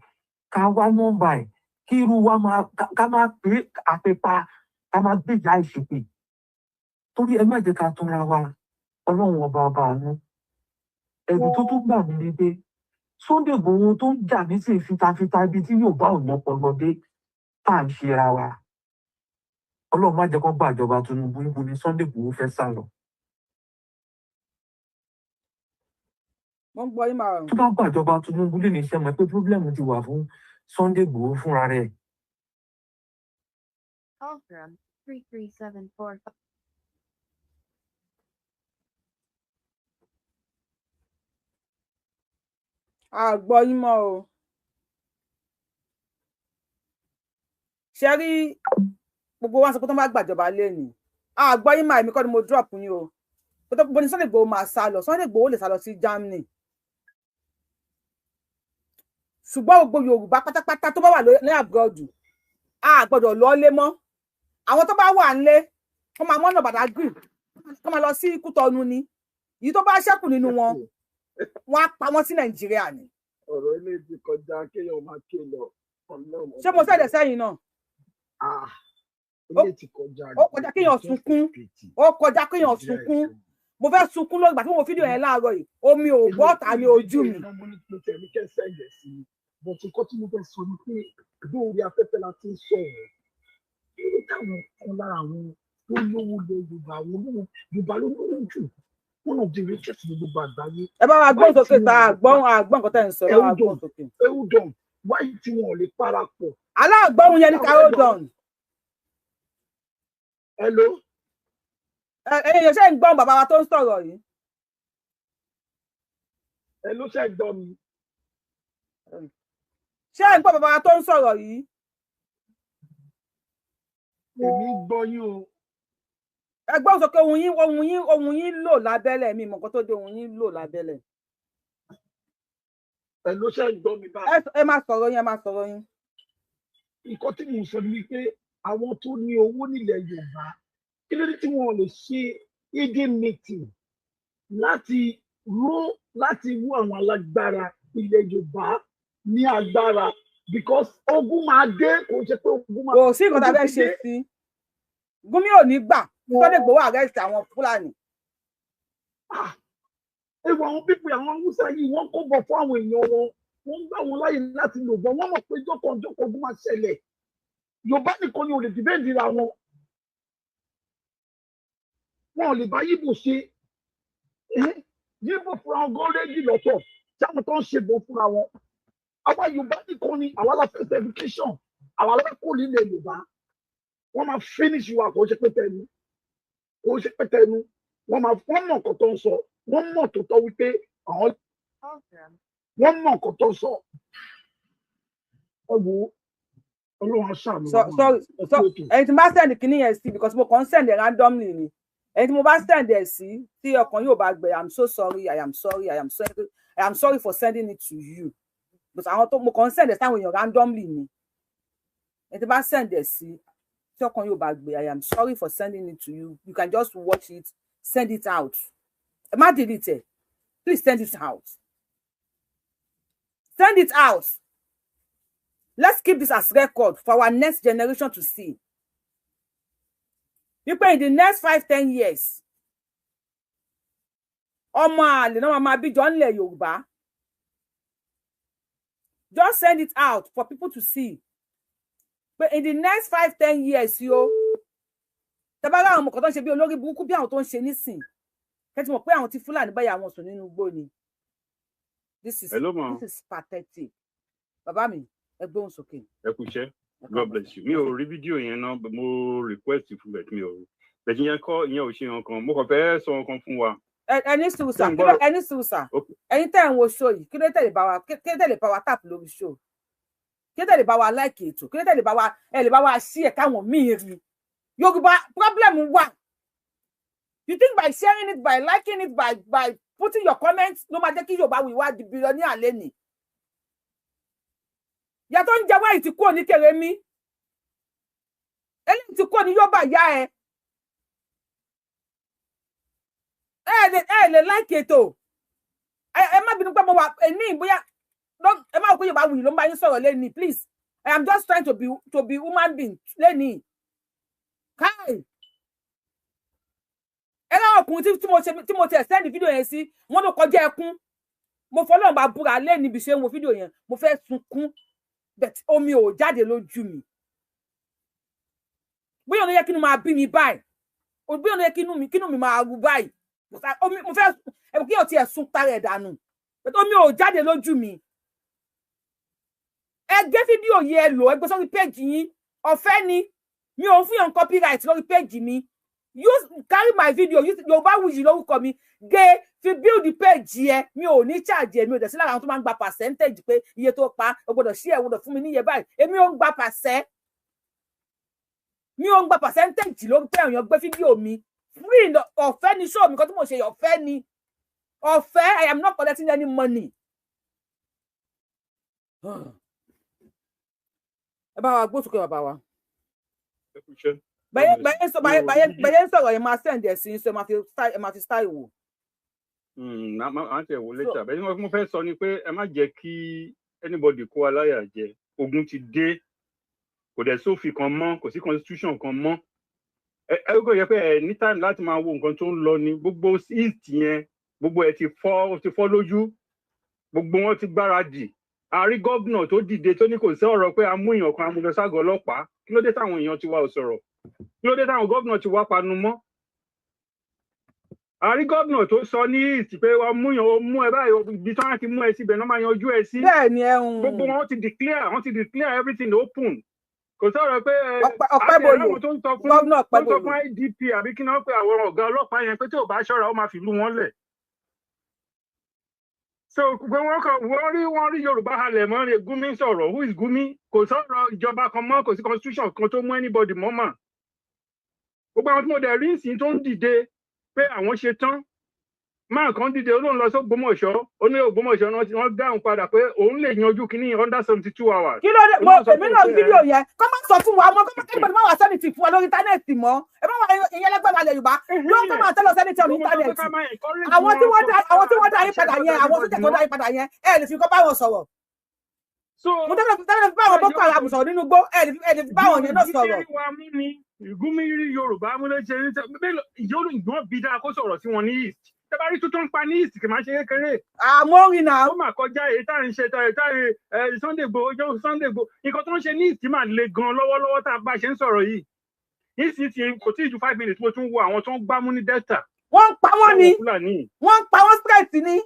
D: ká wá nọ́mbà ẹ̀, kí irú wa máa ká máa pé àpèpa, ká máa gbèjà ìṣèpè. Torí ẹ má jẹ́ ká túnra wa, Ọlọ́run ọba ọba àánú. Ẹ̀rù tó tún gbà mí ni pé Sunday Igboho tó ń jà nísìnyí fitafita, ibi tí yóò bá òun ọpọlọ dé tá à ń ṣera wa. Ọlọ́run má jẹ́ kó gbàjọba Tinubu. Níbo ni Sunday Igboho fẹ́ sá lọ?
B: Mo ń gbọ́ yín mà.
D: Tó bá gbàjọba Tinubu lè ní iṣẹ́ mọ̀ pé problem ti wà fún Sunday Igboho fúnra rẹ̀.
E: Call from 33745.
B: A gbọ́ yín mọ́ o. Ṣe rí gbogbo wa sọ pé tó bá gbàjọba lẹ́nu, a gbọ́ yín mà. Èmi kọ́ ni mo drop yín o. Bó ní Sunday Igboho máa sá lọ? Sunday Igboho lè sá lọ sí Germany, ṣùgbọ́n gbogbo Yorùbá pátápátá tó bá wà ní abroad, a gbọ́dọ̀ lọ lé mọ́. Àwọn tó bá wà nílé, wọ́n máa mọ́nà Badagry, wọ́n máa lọ sí Kútọ́nù ni. Èyí tó bá ṣẹ́kù nínú wọn, wọ́n á pa wọ́n sí Nàìjíríà ni.
F: Ọ̀rọ̀ ilé ti kọjá kéèyàn máa ké lọ.
B: Ṣé mo send ẹ̀ sẹ́yìn náà?
F: Ilé ti kọjá.
B: Ó kọjá kéèyàn sunkún, ó kọjá kéèyàn sunkún. Mo fẹ́ sunkún lórí ìgbà tí mo wo fídíò yẹn láàárọ̀ yìí. Omi ò bọ́ ọ̀tá ní ojú mi.
F: Mo tẹ̀ ní kẹ́ send ẹ̀ sí i, but nǹkan tí mo fẹ́ sọ ni pé lórí afẹ́fẹ́ la ti ń sọ̀rọ̀. Kí ló táwọn kan lára àwọn tó lówó lọ Yorùbá, àwọn olówó Yorùbá ló lówó jù, One of the richest ní gbogbo àgbáyé.
B: Ẹ bá wa
F: Why
B: gbóhùn
F: tí
B: sókè
F: wọn
B: tá
F: ò lè
B: àgbọ́n
F: pa
B: àgbọ́n nǹkan tẹ́ ń sọ, ẹ bá wa
F: Hold
B: gbóhùn
F: on,
B: sókè.
F: Hold on. Why tí wọn ò lè parapọ̀?
B: Aláàgbọ́hùn yẹn ní ká hold on.
F: Hello.
B: Ẹ̀yin èèyàn, ṣé ń gbọ́n bàbá wa tó ń sọ̀rọ̀ yìí?
F: Hello, ṣe gbọ́ mi?
B: Ṣé ń gbọ́ bàbá wa tó ń sọ̀rọ̀ yìí?
F: Èmi gbọ́ yín o.
B: Ẹ gbóhùn sókè. Ohùn yín lò lábẹ́lẹ̀. Mi mọ̀ nǹkan tó dé, ohùn yín lò lábẹ́lẹ̀.
F: Hello, ṣe gbọ́ mi báyìí?
B: Ẹ máa sọ̀rọ̀ yín, ẹ máa sọ̀rọ̀ yín.
F: Nǹkan tí mò ń sọ ni wípé àwọn tó ní owó nílẹ̀ Yorùbá, kí ló dé tí wọn ò lè ṣe hidden meeting láti rú àwọn alágbára ilẹ̀ Yorùbá ní agbára? Because ogun máa dé, kò ń ṣe pé ogun máa
B: Kò sí nǹkan tá a
F: ogun
B: fẹ́
F: ti
B: ṣe
F: dé.
B: sí. Gumi ò ní gbà Sunday Igboho arrest àwọn Fúlàní.
F: Ah, ewu àwọn pípé àwọn Haúsá yìí, wọ́n kó bọ̀ fún àwọn èèyàn wọn, wọ́n ń gbà wọn láàyè láti lò bọ̀. Wọ́n mọ̀ pé jọ́kànjọ́kàn ogun máa ṣẹlẹ̀. Yorùbá nìkan ni ò lè defend ra wọn. Wọn ò lè bá Yíbò ṣe. Yíbò fúnra wọn gan ready lọ́tọ̀ tí àwọn tó ń ṣe bọ̀ fúnra wọn. Àwa Yorùbá nìkan ni àwa la fẹ́ education, àwa la kó nílẹ̀ Yorùbá. Wọ́n máa finish wa. Kò ṣe pé tẹnu, kò ṣe pé tẹnu. Wọ́n mọ̀ nǹkan tó ń sọ. Wọ́n mọ̀ tó tọ́ wípé àwọn wọ́n mọ̀ nǹkan tó ń sọ. Ẹ wo, Ọlọ́run á ṣàánú wa.
B: Sorry,
F: Ẹ kú ètò.
B: Ẹni tí mo bá send kinní yẹn sí, because mo kàn ń send ẹ randomly ni, ẹni tí mo bá send ẹ sí tí ọkàn yóò bá gbẹ, I'm so sorry, I am sorry, I am sorry, I am sorry for sending it to you, but àwọn tó mo kàn ń send ẹ sáwọn èèyàn randomly ni. Ẹni tí bá send ẹ sí tí ọkàn yóò bá gbẹ, I am sorry for sending it to you. You can just watch it, send it out. Ẹ má delete ẹ. Please send it out, send it out. Let's keep this as record for our next generation to see wípé in the next 5, 10 years, ọmọ àlè náà máa bíjọ ńlẹ̀ Yorùbá. Just send it out for people to see pé in the next 5, 10 years yo, tẹ́bá àwọn ọmọ kan tó ń ṣe bí olórí burúkú, bí àwọn tó ń ṣe nísìn, kẹ́tí mọ̀ pé àwọn tí Fúlàní báyà wọn sùn nínú igbó ni. This is
G: Hello, ma.
B: This is pathetic. Bàbá mi, ẹ gbóhùn sókè.
G: Ẹ kú iṣẹ́. God bless you. Mi ò rí fídíò yẹn náà. Mo request fún bẹ́ẹ̀, mi ò rí bẹ́ẹ̀. Yẹn kọ́, ìyẹn ò ṣe nǹkan. Mo kàn fẹ́ sọ nǹkan fún wa.
B: Ẹ ní sùúrù sà.
G: Ṣé ń gbọ́rọ̀?
B: Ẹ ní sùúrù sà.
G: Okay.
B: Ẹ̀yin tẹ́ ń wo show yìí, kí ló tẹ̀lé bá wa tap lórí show? Kí ló tẹ̀lé bá wa like ètò? Kí ló tẹ̀lé bá wa, ẹ lè bá wa share káwọn míì rí? Yorùbá problem wà. You think by sharing it, by liking it, by putting your comments ló máa jẹ́ kí Yorùbá wí wá di billionaire lẹ́nìí? Ìyá tó ń jẹ wáyé ti kúrò ní Kèrèmí, eléyìí ti kúrò ní Yorùbá. Yá, ẹ lè like ètò. Ẹ má bínú pé mo wà ní bóyá ẹ má wò pé Yorùbá wuyì ló ń bá yín sọ̀rọ̀ lẹ́nìí. Please, I am just trying to be human being lẹ́nìí. Káì, ẹ láwọn ọkùnrin tí mo ṣe, tí mo tẹ̀ send fídíò yẹn sí, wọ́n ló kọjá ẹkún. Mo fọlọ́run bá búra lẹ́ni bí ṣe ń wo fídíò yẹn, mo fẹ́ sunkún, but omi ò jáde lójú mi. Bóyá ọ̀nà yẹ kí inú máa bí mi báyìí, bóyá ọ̀nà yẹ kí inú mi máa ru báyìí. Omi mo fẹ́ ẹ kí ọtí ẹ̀ sun tara ẹ̀ dànù, but omi ò jáde lójú mi. Ẹ gbé fídíò yìí, ẹ lò, ẹ gbé sórí péjì yín. Ọ̀fẹ́ ni, mi ò fún yàn copyright lórí péjì mi. Use, carry my video, use Yorùbáwùyí lórúkọ mi, gé fi build the page yẹ. Mi ò ní charge ẹ. Mi ò dẹ̀ sí lára àwọn tó máa ń gba percentage pé iye tó pa o gbọ́dọ̀ sí ẹ gbọ́dọ̀ fún mi níye báyìí. Èmi ò ń gba percent, mi ò ń gba percentage lórí pé èèyàn gbé fídíò mi. Free, ọ̀fẹ́ ni show mi kan tí mo ṣe, ọ̀fẹ́ ni, ọ̀fẹ́. I am not collecting any money. Ẹ bá wa gbósùkè, bàbá wa.
G: Ẹ kú iṣẹ́.
B: Bẹ́yẹ ń sọ̀rọ̀ yẹn, máa send ẹ̀ sí, so ẹ máa fi style wò.
G: Máa tẹ̀ wò later. Bẹ́ẹ̀ ni mo fẹ́ sọ ni pé ẹ má jẹ́ kí anybody kó wa láyà jẹ. Ogun ti dé, kò dẹ̀ sófin kan mọ́, kò sí constitution kan mọ́. Ẹ kò yẹ pé ẹ ní time láti máa wo nǹkan tó ń lọ ní gbogbo east yẹn. Gbogbo ẹ ti fọ́, ó ti fọ́ lójú. Gbogbo wọn ti gbáradì. A rí gómìnà tó dìde tó ní kò sí ọ̀rọ̀ pé a mú èèyàn kan, a mú lọ ságọ́ ọlọ́pàá. Kí ló dé táwọn èèyàn ti wá ò sọ̀rọ̀? Kí ló dé táwọn gómìnà ti wá panu mọ́? Àrí gómìnà tó sọ ní East pé wọ́n mú yàn, ó mú ẹ báyìí, ibi tí wọ́n ti mú ẹ síbẹ̀ náà máa yanjú ẹ sí.
B: Bẹ́ẹ̀ ni, ẹ ń
G: Gbogbo wọn ti declare, wọ́n ti declare everything open. Kò sọ̀rọ̀ pé ẹ
B: Ọpẹ́
G: àti
B: Ọpẹ́bọlò,
G: ẹ̀rọ tó ń sọ fún
B: gómìnà
G: tó ń sọ
B: Ọpẹ́bọlò.
G: fún IGP àbí kí náà pé àwọn ọ̀gá ọlọ́pàá yẹn pé tí ò bá ṣọ́ra, ó máa fìlú wọn lẹ̀. So pé wọ́n kàn wọ́n rí Yorùbá halẹ̀ mọ́ ni. Gumi sọ̀rọ̀. Who is Gumi? Kò sọ̀rọ̀ ìjọba kan mọ́, kò sí constitution kan tó mú anybody mọ́ mà. Gbogbo àwọn tí mo dẹ̀ rí ìsìn tó ń dìde pé àwọn ṣe tán, máa kan dìde, ó lóun lọ sí Ògbómọ̀ṣọ́, ó ní Ògbómọ̀ṣọ́ náà wọ́n dáhùn padà pé òun lè yanjú kínní under 72 hours.
B: Kí ló dé?
G: Ó
B: Mo
G: ní wọ́n sọ
B: èmi
G: fún
B: náà
G: òun pé
B: fídíò yẹn kọ́ máa sọ fún wa mọ́, kọ́ máa kẹ́kọ̀ọ́ máa wà sẹ́ni tì fún wa lórí íńtánẹ́ẹ̀tì mọ́. Ẹ má wà ìyẹn lẹ́gbẹ̀ẹ́ alẹ́ Yorùbá yóò kọ́ máa tẹ́lọ̀ sẹ́ni tì on
G: Gbogbo tó pé
B: íńtánẹ́ẹ̀tì.
G: ká máa encourage
B: Àwọn tí
G: wọn
B: wọ́n
G: kò
B: dá
G: sí
B: àwọn tí wọ́n dá yín
G: àṣẹ
B: padà yẹn,
G: lọ́dọ̀
B: àwọn tó
G: anybody
B: jẹ́ tó
G: mọ́.
B: dá yín padà yẹn, ẹ lè fi kọ́ bá wọn sọ̀rọ̀.
G: So
B: Mo tẹ́lẹ̀ fi bá àwọn Boko Haram sọ̀rọ̀ nínú igbó, ẹ lè fi bá àwọn yẹn náà
G: Gumi
B: sọ̀rọ̀.
G: rí wa mú ni Gumi rí Yorùbá mú ló ṣe ní sẹ mélòó ìyóòlù ìgbọ́n bí dáa kó sọ̀rọ̀ sí wọn ní East. Tẹ́ bá rí tó ń pa ní East, kì máa ṣe kékeré.
B: Àmọ́ orin náà.
G: Ó mà kọjá èyí tá à ń ṣe tá tá ẹ Sunday Igboho jọ Sunday Igboho. Nǹkan tó ń ṣe ní East máa le gan lọ́wọ́lọ́wọ́ tá a bá ṣe ń sọ̀rọ̀ yìí. East ti kò tí ì ju 5 minutes, mo tún wo àwọn tó ń gbámú ní Delta.
B: Wọ́n ń pa wọ́n ni.
G: Àwọn Fúlàní.
B: Wọ́n ń pa wọ́n straight ni.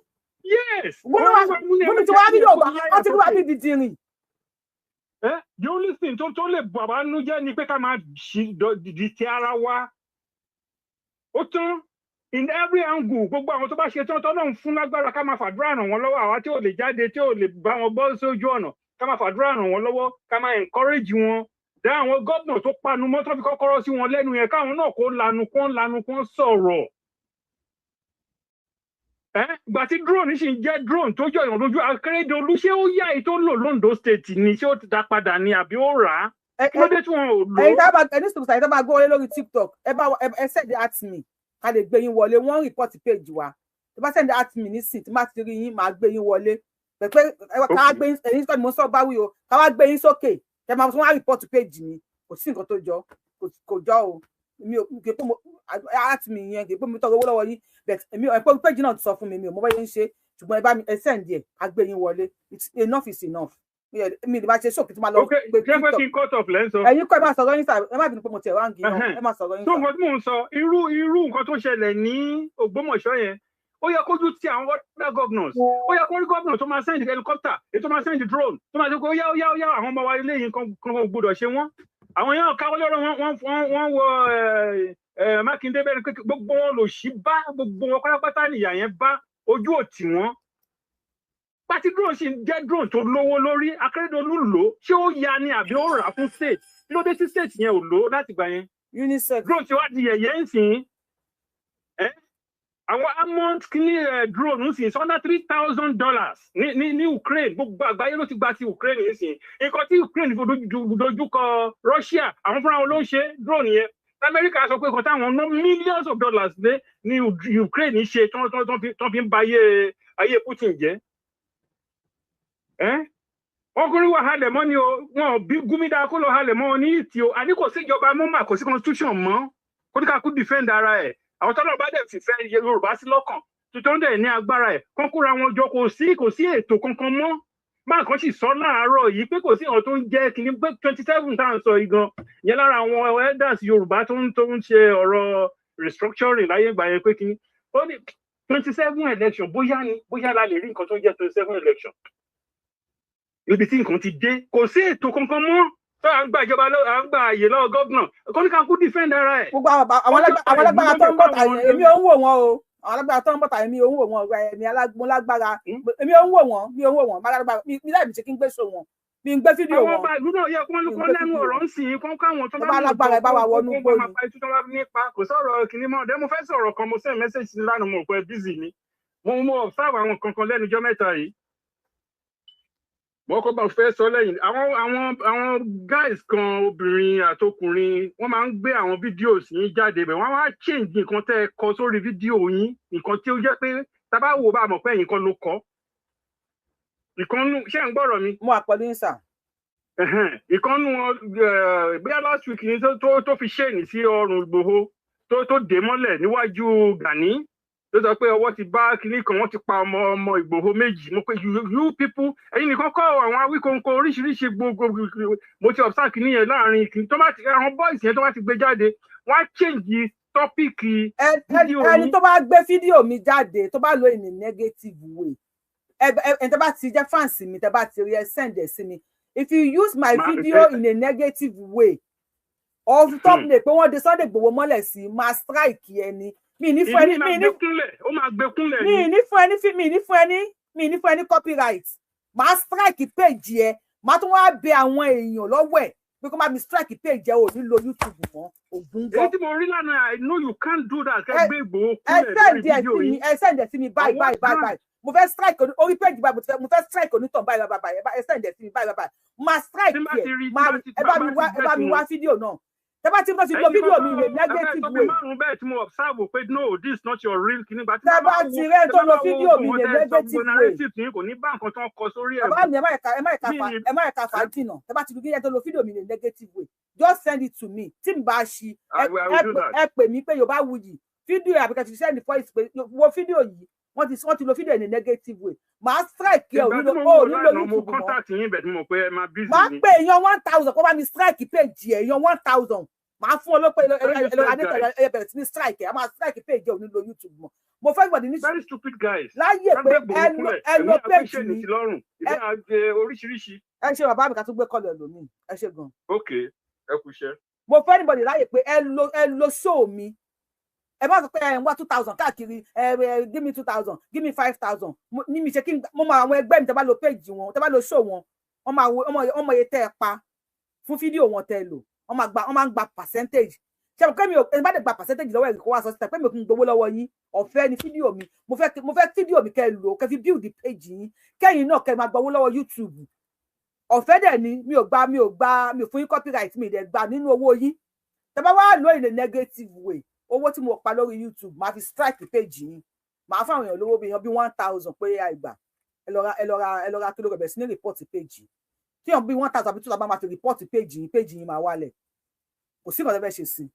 G: Yes.
B: Gumi
G: Wọ́n
B: wa
G: ń gbámú ní
B: Gumi
G: ẹ̀mí
B: ti wá rí
G: jẹ́
B: Yorùbá
G: kó láyà
B: wọ́n ti rí wa
G: sókè.
B: bí dìdìrìn.
G: The only thing tó lè bà wá nú jẹ́ ni pé ká máa ṣì di ti ara wa. Ó tán. In every angle, gbogbo àwọn tó bá ṣe tán tọ́lọ́run fún lágbára, ká máa fàdúrà ràn wọ́n lọ́wọ́. Àwa tí ò lè jáde, tí ò lè bá wọn bọ́ sójú ọ̀nà, ká máa fàdúrà ràn wọ́n lọ́wọ́, ká máa encourage wọn. Dá àwọn gómìnà tó panu mọ́, tó fi kọ́kọ́rọ́ sí wọn lẹ́nu yẹn, káwọn náà kó lanu, kó lanu, kó sọ̀rọ̀. Ìgbà tí drone ṣì ń jẹ́ drone tó jọyàn lójú, Akérédolú, ṣé ó yá èyí tó lò l'Ondo State ni? Ṣé ó ti dá padà ni àbí ó rà á? Kí ló dé tí wọn ò lò
B: Ẹ̀yin
G: ó?
B: tá a bá ẹni sùkúrù sàyẹn tá a bá gbé wọlé lórí TikTok, ẹ bá ẹ send at me ká lè gbé yín wọlé. Wọ́n report page wa. Tó bá send at me nísìn, tí má ti rí yín, máa gbé yín wọlé pẹpẹ ká wá gbé yín. Ẹ̀yin sọ ni mo sọ báwí o, ká wá gbé yín sókè, kẹ máa tún wá report page mi. Kò sí nǹkan tó jọ, kò jọ o. Mi ò kì í pé mo at me yẹn, kì í pé mo tọrọ owó lọ́wọ́ yín, but èmi ẹ pé page náà ti sọ fún mi, mi ò mọ báyẹn ń ṣe, ṣùgbọ́n ẹ bá mi ẹ send ẹ, ká gbé yín wọlé. Enough is enough. Mi ò lè máa ṣe sókè tí máa lọ
G: Ok,
B: gbé
G: ṣé pé
B: TikTok.
G: kí n cut off lẹ́ ń sọ?
B: Ẹ̀yin kọ́, ẹ máa sọ̀rọ̀ yín sà, ẹ má bínú pé mo tẹ̀ ráǹgì náà. Ẹ máa sọ̀rọ̀ yín
G: Tó
B: sà.
G: nǹkan tí mò ń sọ, irú nǹkan tó ṣẹlẹ̀ ní Ògbómọ̀ṣọ́ yẹn, ó yẹ kójú ti àwọn other governors. Ó yẹ kó rí governor tó máa send helicopter, èyí tó máa send drone, tó máa sọ pé ó yá, ó yá, ó yá, àwọn ọmọ wa ilé yìí kan kan kò gbọdọ̀ ṣe wọ́n. Àwọn yẹn káwọ́ lọ́rọ̀ wọ́n wọ Mákindé bẹ́ẹ̀ ni pé gbogbo wọn lò sí bá gbogbo wọn pátápátá nìyà yẹn bá ojú òtì wọn. Pátí drone sì ń jẹ́ drone tó lówó lórí, Akérédolú lò ó. Ṣé ó ya ni àbí ó rà á fún state? Kí ló dé tí state yẹn ò lò ó láti gbà yẹn?
B: Unisex.
G: Drone ti wá di yẹ̀yẹ́ ń sìn ẹ́. Àwọn armored kini drone ń sìn sọ́nà $3,000 ní Ukraine. Gbogbo àgbáyé ló ti gba ti Ukraine ń sìn. Nǹkan tí Ukraine fi dojú kọ Russia, àwọn fúnra wọn ló ń ṣe drone yẹn. Amẹ́ríkà sọ pé nǹkan táwọn ná millions of dollars lé ní Ukraine ṣe tán fi ń ba ayé Putin jẹ́. Ẹ́ ọkùnrin wa halẹ̀ mọ́ ni o. Wọn ò bí Gumi dáa kó lọ halẹ̀ mọ́ wọn ní ìtì o. Àní kò sí ìjọba mọ́ mà, kò sí constitution mọ́, kó ní ká kú defend ara ẹ̀. Àwọn tọ́lọ̀ bá dẹ̀ fìfẹ́ Yorùbá sí lọ́kàn tuntun dẹ̀ ní agbára ẹ̀, kán kóra wọn jọ. Kò sí ètò kankan mọ́. Máa kan sì sọ láàárọ̀ yìí pé kò sí ọ̀rọ̀ tó ń jẹ́ kínní pé 27 tá à ń sọ yìí gan yẹn lára àwọn elders Yorùbá tó ń ṣe ọ̀rọ̀ restructuring láyé ìgbà yẹn pé kínní ó ní 27 election, bóyá ni bóyá la lè rí nǹkan tó ń jẹ́ 27 election. Ibi tí nǹkan ti dé, kò sí ètò kankan mọ́ tó à ń gba ìjọba à ń gba àyè lọ́wọ́ gómìnà kóníkàkú defend ara ẹ̀.
B: Gbogbo àwọn alágbára tó ń bọ̀ tà yẹn, èmi ò ń wò wọ́n o. Àwọn alágbára tó ń bọ̀ tà, èmi ò ń wò wọ́n. Èmi alágbára, èmi ò ń wò wọ́n, mi ò ń wò wọ́n. Alágbára mi láì ṣe kí n gbé so wọn, mi ń gbé fídíò
G: Àwọn
B: wọn.
G: ọba ìlú náà yẹ kí wọ́n
B: Mi ń
G: kọ́
B: gbé
G: lẹ́nu
B: fídíò
G: ọ̀rọ̀
B: wọn.
G: ń sìn kán káwọn tó
B: Tó
G: bá
B: bá
G: mọ̀
B: lágbára, ẹ bá wa wọnú
G: kó
B: igbó
G: máa
B: ni.
G: pa itú tó bá nípa. Kò sọ̀rọ̀ kìíní mọ́ ọ̀dẹ́. Mo fẹ́ sọ̀rọ̀ kan, mo send message sí lánàá, mo rò pé busy ni. Mo observe àwọn kankan lẹ́nu ọjọ́ mẹ́ta yìí. Mo kọ́ bá fẹ́ sọ lẹ́yìn àwọn guys kan, obìnrin àtọkùnrin, wọ́n máa ń gbé àwọn videos yín jáde bẹ̀, wọ́n wá change nǹkan tẹ́ ẹ kọ sórí fídíò yín, nǹkan tí ó jẹ́ pé tá bá wò bá mọ̀ pé ẹ̀yin kan ló kọ ìkànnù. Ṣé ń gbọ́rọ̀ mi?
B: Mo wà pẹ̀lú yín sà.
G: Ìkànnù wọn, bóyá last week ni tó fi ṣéènì sí ọrùn Ìgbòho, tó dé mọ́lẹ̀ níwájú Gani, tó sọ pé ọwọ́ ti bá kinní kan, wọ́n ti pa ọmọ Ìgbòho méjì. Mo pe you people, ẹ̀yin nìkan kọ́, àwọn Awíkonko oríṣiríṣi gbogbo. Mo ti observe kinní yẹn láàrin kinní tó bá ti àwọn boys yẹn tó bá ti gbé jáde, wọ́n á change story. Topic fídíò
B: Ẹni
G: yín.
B: tó bá gbé fídíò mi jáde, tó bá lo in a negative way, ẹni tó bá ti jẹ́ fans mi, tẹ́ bá ti rí, ẹ send ẹ sí mi. If you use my video in a negative way or thumbnail pé wọ́n de Sunday Igboho mọ́lẹ̀ sí, máa strike ẹni. Mi ní fún
G: Ìmí
B: ẹni
G: máa
B: mi
G: gbé
B: ní
G: kúnlẹ̀, ó máa gbé kúnlẹ̀
B: mi
G: ni.
B: ní fún ẹni mi ní fún ẹni copyright. Máa strike page ẹ, máa tún wá bẹ àwọn èèyàn lọ́wọ́ ẹ̀ pé kó má mi strike page ẹ, ò ní lo YouTube mọ́. Ògùn
G: Èyí
B: gbọ́.
G: tí mo rí lánàá, I know you can't do that. Kẹ́
B: Ẹ
G: gbé Ìgbòho
B: ẹ
G: kúnlẹ̀ lórí
B: send ẹ
G: fídíò
B: sí mi
G: yín.
B: ẹ send ẹ sí mi
G: On
B: báyìí
G: what
B: báyìí báyìí
G: ground?
B: báyìí. Mo fẹ́ strike orí page báyìí, mo fẹ́ strike onítàn báyìí báyìí báyìí. Ẹ send ẹ sí mi báyìí báyìí báyìí. Máa strike
G: Tí n bá
B: ẹ
G: ti rí, tí
B: máa
G: bá ti
B: ẹ bá
G: bá
B: mi
G: ti
B: wá ẹ bá
G: get
B: mi
G: wọn.
B: wá fídíò náà, tẹ bá ti bá ti lo
G: Ẹ̀yin
B: fídíò
G: kan
B: mi
G: tó
B: in a
G: ẹ fẹ́
B: negative
G: sọ bí
B: way,
G: márùn-ún bẹ́ẹ̀ tí mo observe pé no, this is not your real kinní gba tí
B: tẹ
G: bá
B: bá
G: bá
B: ti
G: wo
B: rẹ́
G: tẹ
B: tó
G: bá
B: lo
G: bá wo
B: fídíò
G: gbogbo
B: mi in
G: nǹkan
B: a
G: tẹ́ ẹ sọ, gbogbo
B: negative way,
G: narrative yín kò ní bá nǹkan tó ń kọ sórí ẹ̀
B: bàbá
G: mu.
B: mi, ẹ má ẹ̀ka
G: Mi
B: fà ẹ má ẹ̀ka fà
G: ẹ
B: jìnà. Tẹ bá ti rí ẹ tó lo fídíò mi in a negative way, just send it to me. Tí n bá ṣí ẹ
G: I will
B: ẹ
G: do
B: pè
G: that.
B: ẹ pè mí pé Yorùbá Wuyì fídíò, àbíkẹ́ ti send voice pé wo fídíò yìí, wọ́n ti lo fídíò in a negative way, màá strike ẹ, ò
G: Ìgbà
B: nílò
G: tí mo
B: ò
G: wò
B: nílò
G: lánàá, mo
B: YouTube mọ́.
G: contact yín bẹ̀ tí mo mọ̀ pé ẹ máa busy
B: Màá
G: ni.
B: pè èèyàn 1,000 kó bá mi strike page ẹ. Èèyàn 1,000 màá fún ọlọ́pàá
G: Very
B: ẹlọ
G: useless
B: adétọ̀
G: guys.
B: ẹ bẹ̀rẹ̀ sí ní strike ẹ, a máa strike page ẹ, ò nílò YouTube mọ́. Mo fẹ́ gbọ̀dọ̀ ní
G: Very stupid guys.
B: láyè
G: Ká
B: pé
G: gbé Ìgbòho
B: ẹ lo
G: kúnlẹ̀,
B: ẹ
G: èmi
B: lo
G: á gbé
B: page
G: ṣéènì
B: mi
G: sí lọ́rùn,
B: ẹ
G: èmi á gbé oríṣiríṣi.
B: Ẹ ṣe bàbá mi, ká tún gbé kọlù ẹlòmíì. Ẹ ṣe gan.
G: Ok, ẹ kú iṣẹ́.
B: Mo fẹ́ anybody láyè pé ẹ lo show mi. Ẹ má sọ pé ẹ ń wá 2,000 káàkiri. Ẹ give me 2,000, give me 5,000. Ní mi ṣe kí mo mọ àwọn ẹgbẹ́ mi, tẹ́ bá lo page wọn, tẹ́ bá lo show wọn, wọ́n máa wo wọ́n mọ iye tẹ́ ẹ pa fún fídíò wọn tẹ́ ẹ lò. Wọ́n máa ń gba percentage. Ṣé mo kẹ́mi ò ẹni bá dẹ̀ gba percentage lọ́wọ́ ẹ̀ kó wá sọ síta pé mi ò kí n gbowó lọ́wọ́ yín. Ọ̀fẹ́ ni fídíò mi. Mo fẹ́ fídíò mi kẹ́ ẹ lò, kẹ́ fi build page yín, kẹ́yìn náà kẹ́ ẹ máa gbowó lọ́wọ́ YouTube. Ọ̀fẹ́ dẹ̀ ni. Mi ò gba, mi ò fún yín copyright, mi ì dẹ̀ gba nínú owó yín. Tẹ́ bá wá lò in a negative way, owó tí mo pa lórí YouTube, máa fi strike page yín. Màá fún àwọn èèyàn lówó bíi 1,000 pé àìgbà ẹ lọ ra kí ló rẹ̀, bẹ̀rẹ̀ sí ní report page yìí. Tí èèyàn bíi 1,000 àbí 2,000 bá máa fi report page yín, page yín máa wálẹ̀. Kò sí nǹkan tó fẹ́ ṣe sí i.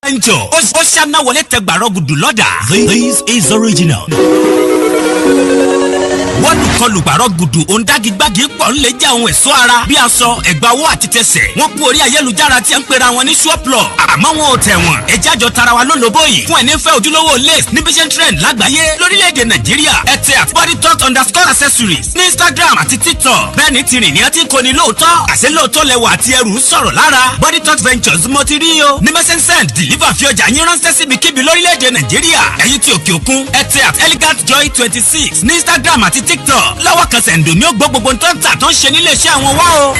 H: Venture ó ṣáná wọlé tẹgbàrọ gùdù lọ́dà. This is original. Wọ́n kọlù gbàrọ̀ gùdù òǹdàgígbàgì pọ̀ ń lè jẹ́ àwọn ẹ̀ṣọ́ ara bí aṣọ, ẹ̀gbà owó àti tẹsẹ̀. Wọ́n kú orí ayélujára tí ń pera wọn ní ṣọ́plọ̀, àmọ́ wọn ò tẹ̀ wọ́n. Ẹjẹ́ àjọ tara wa lólobó yìí fún ẹni fẹ́ ojúlówó lace níbi ṣe ń trend lágbàáyé lórílẹ̀‐èdè Nàìjíríà. Ẹ tẹ @bodytalk_accessories ní Instagram àti TikTok. Bẹ́ẹ̀ ni tìrìn ní ẹ ti ń koni lóòótọ́, àṣẹ lóòótọ́ lẹwà àti ẹrù ń sọ̀rọ̀ lára. Body Talk Ventures mo ti rí o ní message deliver, fi ọjà yín ránṣẹ́ síbikíbi lórílẹ̀‐èdè Nàìjíríà. Ẹ̀yin tí òkè òkun, ẹ tẹ @elegantjoy26 ní Instagram àti TikTok. Lọ́wọ́ kan sẹ̀ǹdò ní ó gbọ́ gbogbo tó ń tà tó ń ṣe nílé iṣẹ́ àwọn wá o.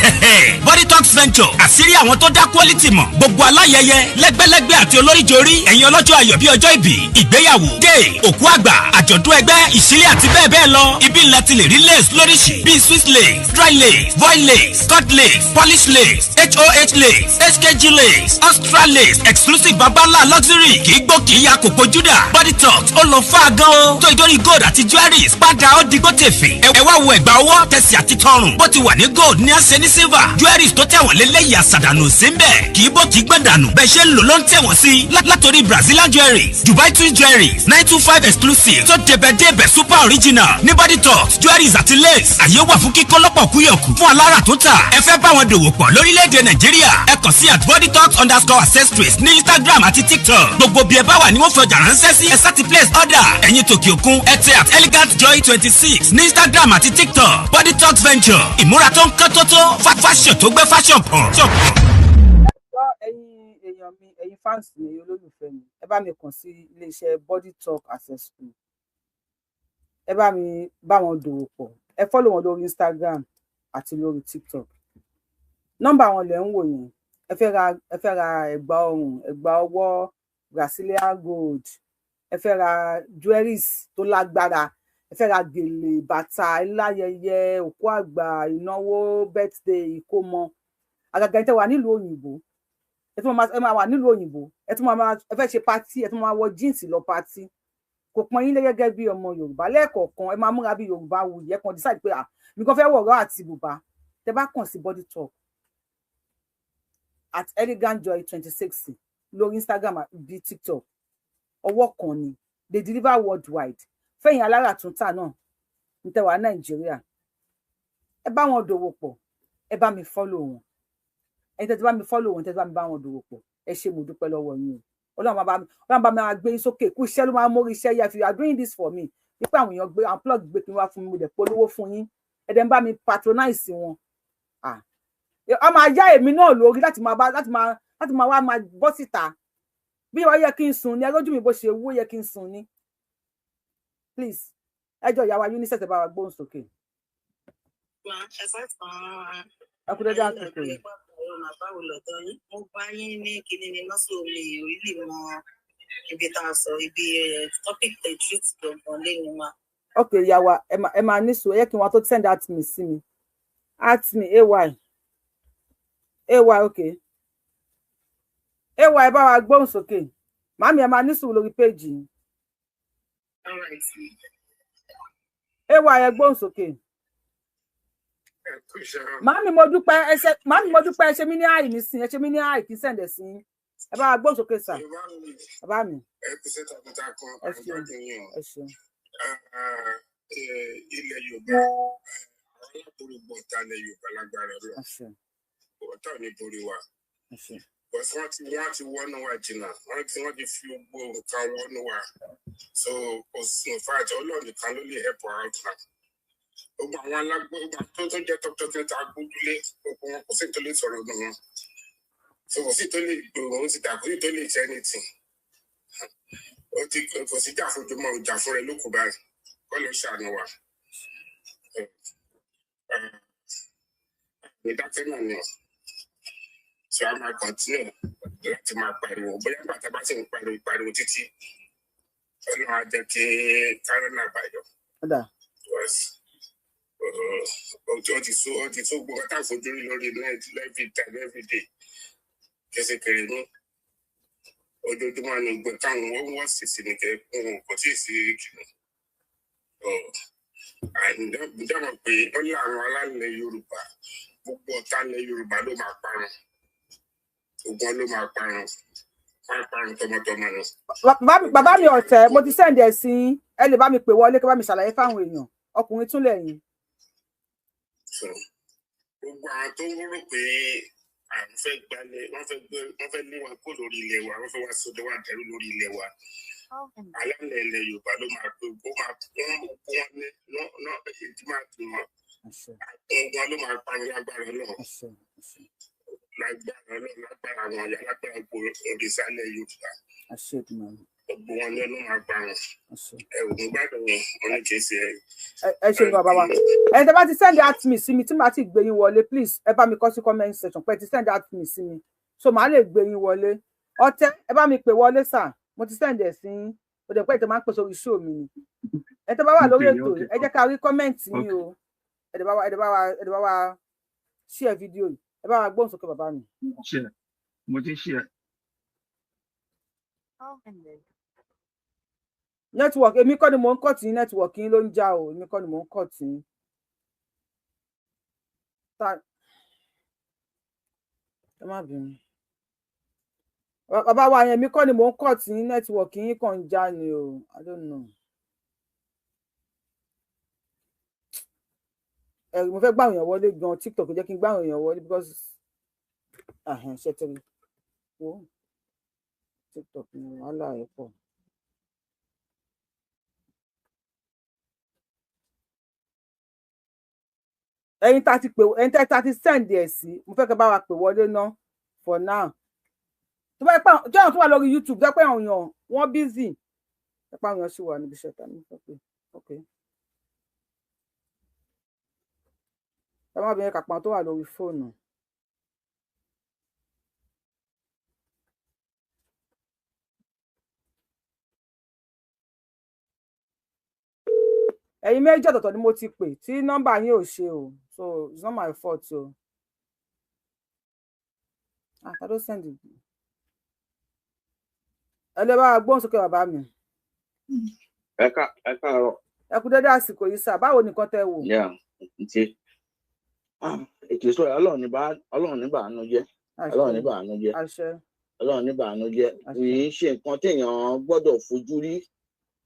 H: Body Talk Venture, àṣírí àwọn tó dá quality mọ̀. Gbogbo aláyẹyẹ lẹ́gbẹ́lẹ́gbẹ́ àti olóríjorí, ẹ̀yin ọlọ́jọ́ ayọ̀ bíi ọjọ́ ìbí, ìgbéyàwó, day, òkú àgbà, àjọ̀dún ẹgbẹ́, ìṣílẹ̀ àti bẹ́ẹ̀ bẹ́ẹ̀ lọ, ibi ńlá ti lè rí lace lóríṣìí bíi Swiss lace, dry lace, voile lace, cut lace, polish lace, hoh lace, hkg lace, extra lace, exclusive, babalá luxury, kì í gbó, kì í ya, kòkó juda. Body Talk ó lọ fà gan o, tó ìdórí gold àti jewelries padà ó digbó tèfè. Ẹ wá wo ẹ̀gbà ọwọ́, tẹsí àti tọrùn. Bó ti wà ní gold ní àṣẹ ní silver. Jewelries tó tẹ̀wọ̀n lélẹ́yìí, àṣàdànù sí ń bẹ̀, kì í bó, kì í gbọ̀n dànù. Bẹ́ẹ̀ ṣe ń lò ló ń tẹ̀wọ̀n sí. Látòrí Brazilian jewelries, Dubai twin jewelries, 925 exclusive tó débẹ̀ débẹ̀, super original ní Body Talk jewelries àti lace. Àyè wà fún kíkọ́ lọ́pọ̀ kúyọ̀kù fún alára tó tà. Ẹ fẹ́ bá wọn dòwò pọ̀ lórílẹ̀‐èdè Nàìjíríà, ẹ kàn sí @bodytalk_accessories ní Instagram àti TikTok. Gbogbo bí ẹ bá wà ní wọ́n fi ọjà ránṣẹ́ sí. Ẹ sá ti place order. Ẹ̀yin tòkè òkun, ẹ tẹ @elegantjoy26 ní Instagram àti TikTok. Body Talk Venture, ìmúra tó ń kán tó tó, fashion tó gbé fashion pọ̀.
B: Gbọ́, ẹ̀yin èèyàn mi, ẹ̀yin fans mi, ẹ̀yin olólùfẹ́ mi, ẹ bá mi kàn sí iléeṣẹ́ Body Talk Accessory. Ẹ bá mi bá wọn dòwò pọ̀. Ẹ follow wọn lórí Instagram àti lórí TikTok. Nọ́mbà wọn lẹ ń wò yẹn. Ẹ fẹ́ ra ẹ̀gbà ọrùn, ẹ̀gbà ọwọ́, Brazilian gold, ẹ fẹ́ ra jewelries tó lágbára, ẹ fẹ́ ra gèlè, bàtà láyẹyẹ òkú àgbà, ìnáwó, birthday, ìkómọ. Àgàgà ẹ tẹ́ wà nílùú òyìnbó, ẹ máa wà nílùú òyìnbó, ẹ tún máa ẹ fẹ́ ṣe party, ẹ tún máa wọ jeans lọ party, kò pọn yín lé gẹ́gẹ́ bí ọmọ Yorùbá. Lẹ́ẹ̀kọ̀ọ̀kan ẹ máa múra bí Yorùbá wuyì. Ẹ kàn decide pé à mi kàn fẹ́ wọ̀rọ̀ àti bùbá. Tẹ bá kàn sí Body Talk @elegantjoy26 lórí Instagram bí TikTok, ọwọ́ kan ni. They deliver worldwide. Fẹ̀yìn alára túntà náà ń tẹ́ wà Nàìjíríà. Ẹ bá wọn dòwò pọ̀, ẹ bá mi follow wọn. Ẹ̀yin tẹ́ ti bá mi follow wọn, tẹ́ ti bá mi bá wọn dòwò pọ̀, ẹ ṣé, mo dúpẹ́ lọ́wọ́ yín o. Ọlọ́run bá mi máa gbé yín sókè. Kú iṣẹ́ ló máa mórí iṣẹ́ yá. If you are doing this for me, wípé àwọn èèyàn gbé àwọn plug gbé kí n wá fún mi, mo dẹ̀ polówó fún yín, ẹ dẹ̀ ń bá mi patronize wọn, a máa yá èmi náà lórí láti máa wá máa bọ́ síta. Bí wọ́n yẹ kí n sùn ní ẹlójú mi, bó ṣe wú yẹ kí n sùn ní. Please, ẹ jọ̀ọ́, ìyá wa UNICEF, ẹ bá wa gbóhùn sókè. Ẹ kú dédé àsìkò yìí.
I: Mo bá yín ní kinní ni lọ́sọ̀ mi ò rí lè mọ ibi tá a sọ, ibi topic tẹ̀ treat gbọ̀ngàn lẹ́nu wa.
B: Ok, ìyá wa, ẹ máa ní sùn. Ẹ yẹ kí wọn tó send at me sí mi, at me ay ay. Ok, ay, bá wa gbóhùn sókè. Màámi, ẹ máa ní sùn lórí péjì yìí. Ay, ẹ gbóhùn sókè. Màámi, mo dúpẹ́. Ẹ ṣe, màámi, mo dúpẹ́. Ẹ ṣe mí ní àì nísìn, ẹ ṣe mí ní àì kí send ẹ̀ sí yín. Ẹ bá wa gbóhùn sókè sà, bàbá mi.
C: Ẹ kú sí takuntakun.
B: Ẹ ṣeun,
C: Àgbàdo
B: ẹ ṣeun.
C: Ilẹ̀ Yorùbá, àwọn aláborígbọ̀ ọ̀tá ilẹ̀ Yorùbá lágbára lọ.
B: Àṣẹ.
C: Ọ̀tá ò ní borí wa.
B: Àṣẹ.
C: Because wọ́n ti wọnú wa jìnnà, wọ́n ti fi gbogbo nǹkan wọnú wa. So kò sí, in fact, Ọlọ́run nìkan ló lè help out now. Gbogbo àwọn alágbó, gbogbo àwọn tó jẹ́ tọ́tọ́ tó ta gbójúlé, gbogbo wọn, kò sí tó lè sọ̀rọ̀ nù wọn. So kò sí tó lè gbòòrò síta, kò sí tó lè ṣe anything. Ó ti kò sí jà fún ojúmọ́, ìjà fún rẹ ló kù báyìí. Kọ́ ló ṣàánú wa. Ìdákẹ́ náà ni so a máa continue láti máa pariwo. Bóyá bàtà bá sì ń pariwo pariwo títí, Ọlọ́run á jẹ́ kí kárọ́nà àbáyọ.
B: Ọ̀dà.
C: Because ó ti sú gbogbo tá à ń fojú rí lórí net every time, every day, késekèrè ní ojoojúmọ́ ni gbogbo táwọn wọ́n wọ́n sì sí ní kẹ́ kò tí ì sí kìnnì. Ǹjẹ́ pé ó ní àwọn alálẹ̀ Yorùbá, gbogbo ọ̀tá ilẹ̀ Yorùbá ló máa parun, gbogbo wọn ló máa parun, máa parun tọmọtọmọ ni.
B: Bàbá mi ọ̀tẹ̀, mo ti send ẹ̀ sí yín. Ẹ lè bá mi pè wọlé kí bá mi ṣàlàyé fáwọn èèyàn. Ọkùnrin tún lẹ́yìn.
C: So, gbogbo àwọn tó ń rò pé àwọn fẹ́ gbalẹ̀, wọ́n fẹ́ gbé, wọ́n fẹ́ lé wa kó lórí ilẹ̀ wa, wọ́n fẹ́ wá sódò wá dẹrú lórí ilẹ̀ wa, alálẹ̀ ilẹ̀ Yorùbá ló máa pé ó máa wọ́n wọn ní náà èyí máa dùn wọn. Gbogbo wọn ló máa parun lágbára Ọlọ́run, lágbára Ọlọ́run, lágbára àwọn ọ̀yà, lágbára gbogbo òrìṣà ilẹ̀ Yorùbá.
B: Àṣẹ Èdùmàrè.
C: Gbogbo wọn ní Ọlọ́run máa parun.
B: Àṣẹ.
C: Ẹ ò ní gbádùn wọn, wọn ní kì í ṣe.
B: Ẹ ṣe ní bàbá wa. Ẹni tẹ́ bá ti send at me sí mi tí màá ti gbé yín wọlé, please, ẹ bá mi kọ sí comment section pé ẹ ti send at me sí mi, so màá lè gbé yín wọlé. Ọ̀tẹ̀, ẹ bá mi pè wọlé sà. Mo ti send ẹ̀ sí yín. Ó dẹ̀ pé ìtẹ̀ máa ń pè sórí show mi ni. Ẹ tẹ́ bá wà lórí ètò yìí, ẹ jẹ́ ká rí comment yín o. Ẹ dẹ̀ bá wa share fídíò yìí. Ẹ bá wa gbóhùn sókè, bàbá mi.
F: Share, mo ti share.
E: Call ended.
B: Network, èmi kọ́ ni mò ń kọ̀ tí, network yín ló ń já o. Èmi kọ́ ni mò ń kọ̀ tí. Ẹ má bínú, bàbá wa yẹn. Èmi kọ́ ni mò ń kọ̀ tí, network yín kàn ń já ni o. I don't know. Ẹ mo fẹ́ gbà èèyàn wọlé gan, TikTok jẹ́ kí n gbà èèyàn wọlé because ṣe tẹ́lẹ̀ wo TikTok ni wàhálà ẹ̀ pọ̀. Ẹ̀yin tá ti pè, ẹ̀yin tá ti send ẹ̀ sí, mo fẹ́ kẹ́ bá wa pè wọlé ná for now. Tó bá yẹ pé jẹ́ àwọn tó wà lórí YouTube, tó yẹ pé àwọn èèyàn wọ́n busy, ẹ pé àwọn èèyàn sì wà níbi iṣẹ́ tá ní fẹ́ pé ok, ẹ má bẹ̀rẹ̀ kàpọ̀ tó wà lórí fóònù. Ẹ̀yin méjì ọ̀tọ̀ọ̀tọ̀ ni mo ti pè tí nọ́mbà yín ò ṣe o, so it's not my fault o. Ah, ta ló send? Ẹ lè bá wa gbóhùn sókè, bàbá mi.
J: Ẹ káàárọ̀.
B: Ẹ kú dédé àsìkò yìí sà. Báwo nìkan tẹ wò?
J: Yeah, ṣe ètò ìṣòro, Ọlọ́run ní bàánú jẹ́, Ọlọ́run ní bàánú jẹ́.
B: Àṣẹ.
J: Ọlọ́run ní bàánú jẹ́. Kì í ṣe nǹkan téèyàn gbọ́dọ̀ fojú rí,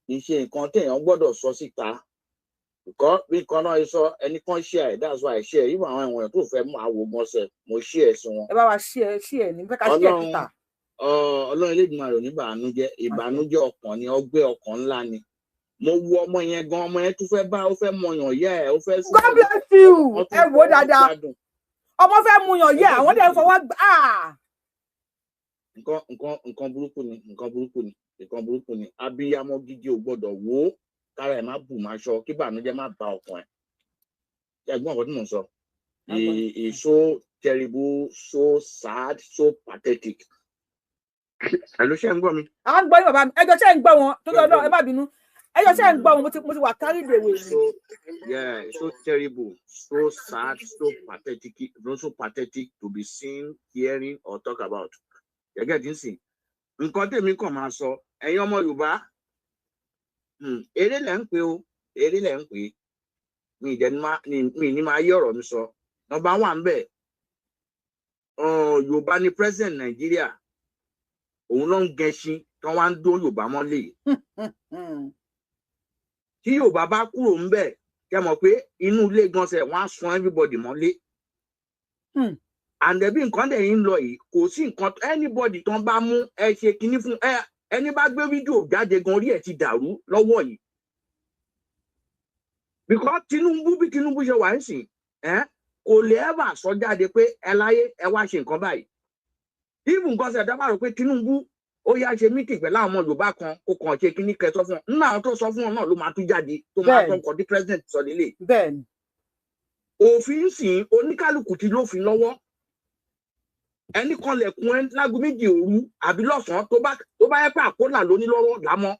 J: kì í ṣe nǹkan téèyàn gbọ́dọ̀ sọ síta. Because bí nǹkan náà sọ, ẹnì kan share ẹ̀, that's why I share. Even àwọn èèyàn tó fẹ́ mú àwò gan sẹ̀, mo share sí wọn.
B: Ẹ bá wa share, share ní fẹ́ ká share
J: Ọlọ́run
B: síta.
J: Ọlọ́run Elédùmarè ò ní bàánújẹ́. Ìbànújẹ́ ọkàn ni, ọgbẹ́ ọkàn ńlá ni. Mo wo ọmọ yẹn gan, ọmọ yẹn tún fẹ́ bá, ó fẹ́ mọyàn yẹ ẹ, ó fẹ́
B: God bless you.
J: Wọ́n tún
B: Ẹ wò ó
J: fọwọ́
B: dáadáa.
J: gbádùn.
B: Ọmọ fẹ́ mu yàn yẹ, àwọn dẹ̀ ń fọwọ́ gbà á.
J: Nǹkan burúkú ni, nǹkan burúkú ni, nǹkan burúkú ni. Abiyamọ gidi ò gbọ́dọ̀ wò ó kára ẹ̀ má bù má ṣọ, kí ìbànújẹ́ má ba ọkàn ẹ̀. Ṣé ẹ gbọ́ nǹkan tí mò ń sọ? It's so terrible, so sad, so pathetic. Ẹ ló ṣe ń gbọ́ mi?
B: À ń gbọ́ yín, bàbá mi. Ẹjọ́ ṣe ń gbọ́ wọn torí Ọlọ́run, ẹ má bínú. Ẹjọ́ ṣe ń gbọ́ wọn? Mo ti wà carried away ni.
J: So yeah, it's so terrible, so sad, so pathetic, so pathetic to be seen, hearing or talk about. Gẹ́gẹ́ tí ń sìn nǹkan tèmi kàn máa sọ, ẹ̀yin ọmọ Yorùbá, eré lẹ̀ ń pè o, eré lẹ̀ ń pè. Mi ìdẹ ní máa mi ní máa yí ọ̀rọ̀ mi sọ. Number one bẹ̀, Yorùbá ní president Nàìjíríà, òun ló ń gẹṣin tí wọ́n wá ń dó Yorùbá mọ́lẹ̀ yìí. Tí Yorùbá bá kúrò ńbẹ̀, kẹ́ mọ̀ pé inú ilé gan sẹ̀ wọ́n á sun everybody mọ́lé. And bí nǹkan dẹ̀ yín lọ yìí, kò sí nǹkan anybody tán bá mú ẹ ṣe kinní fún ẹ, ẹni bá gbé fídíò jáde gan, orí ẹ̀ ti dàrú lọ́wọ́ yìí, because Tinubu, bí Tinubu ṣe wà ń sìn ẹ, kò lè ever sọ jáde pé ẹ láyé ẹ wá ṣe nǹkan báyìí. Even nǹkan ṣẹ̀dá bá rò pé Tinubu ó yá ṣe meeting pẹ̀lú àwọn ọmọ Yorùbá kan, kó kàn ṣe kíní kẹ sọ fún wọn, nínú àwọn tó sọ fún wọn náà ló máa tún jáde tó máa sọ nǹkan tí president sọ lélẹ̀. Òfin sìn, oníkálukú ti lófin lọ́wọ́. Ẹnì kan lẹ̀kùn ẹ láago 2 òru àbí lọ́sàn-án, tó bá yẹ pé àkólà ló ní lọ́wọ́ lámọ́,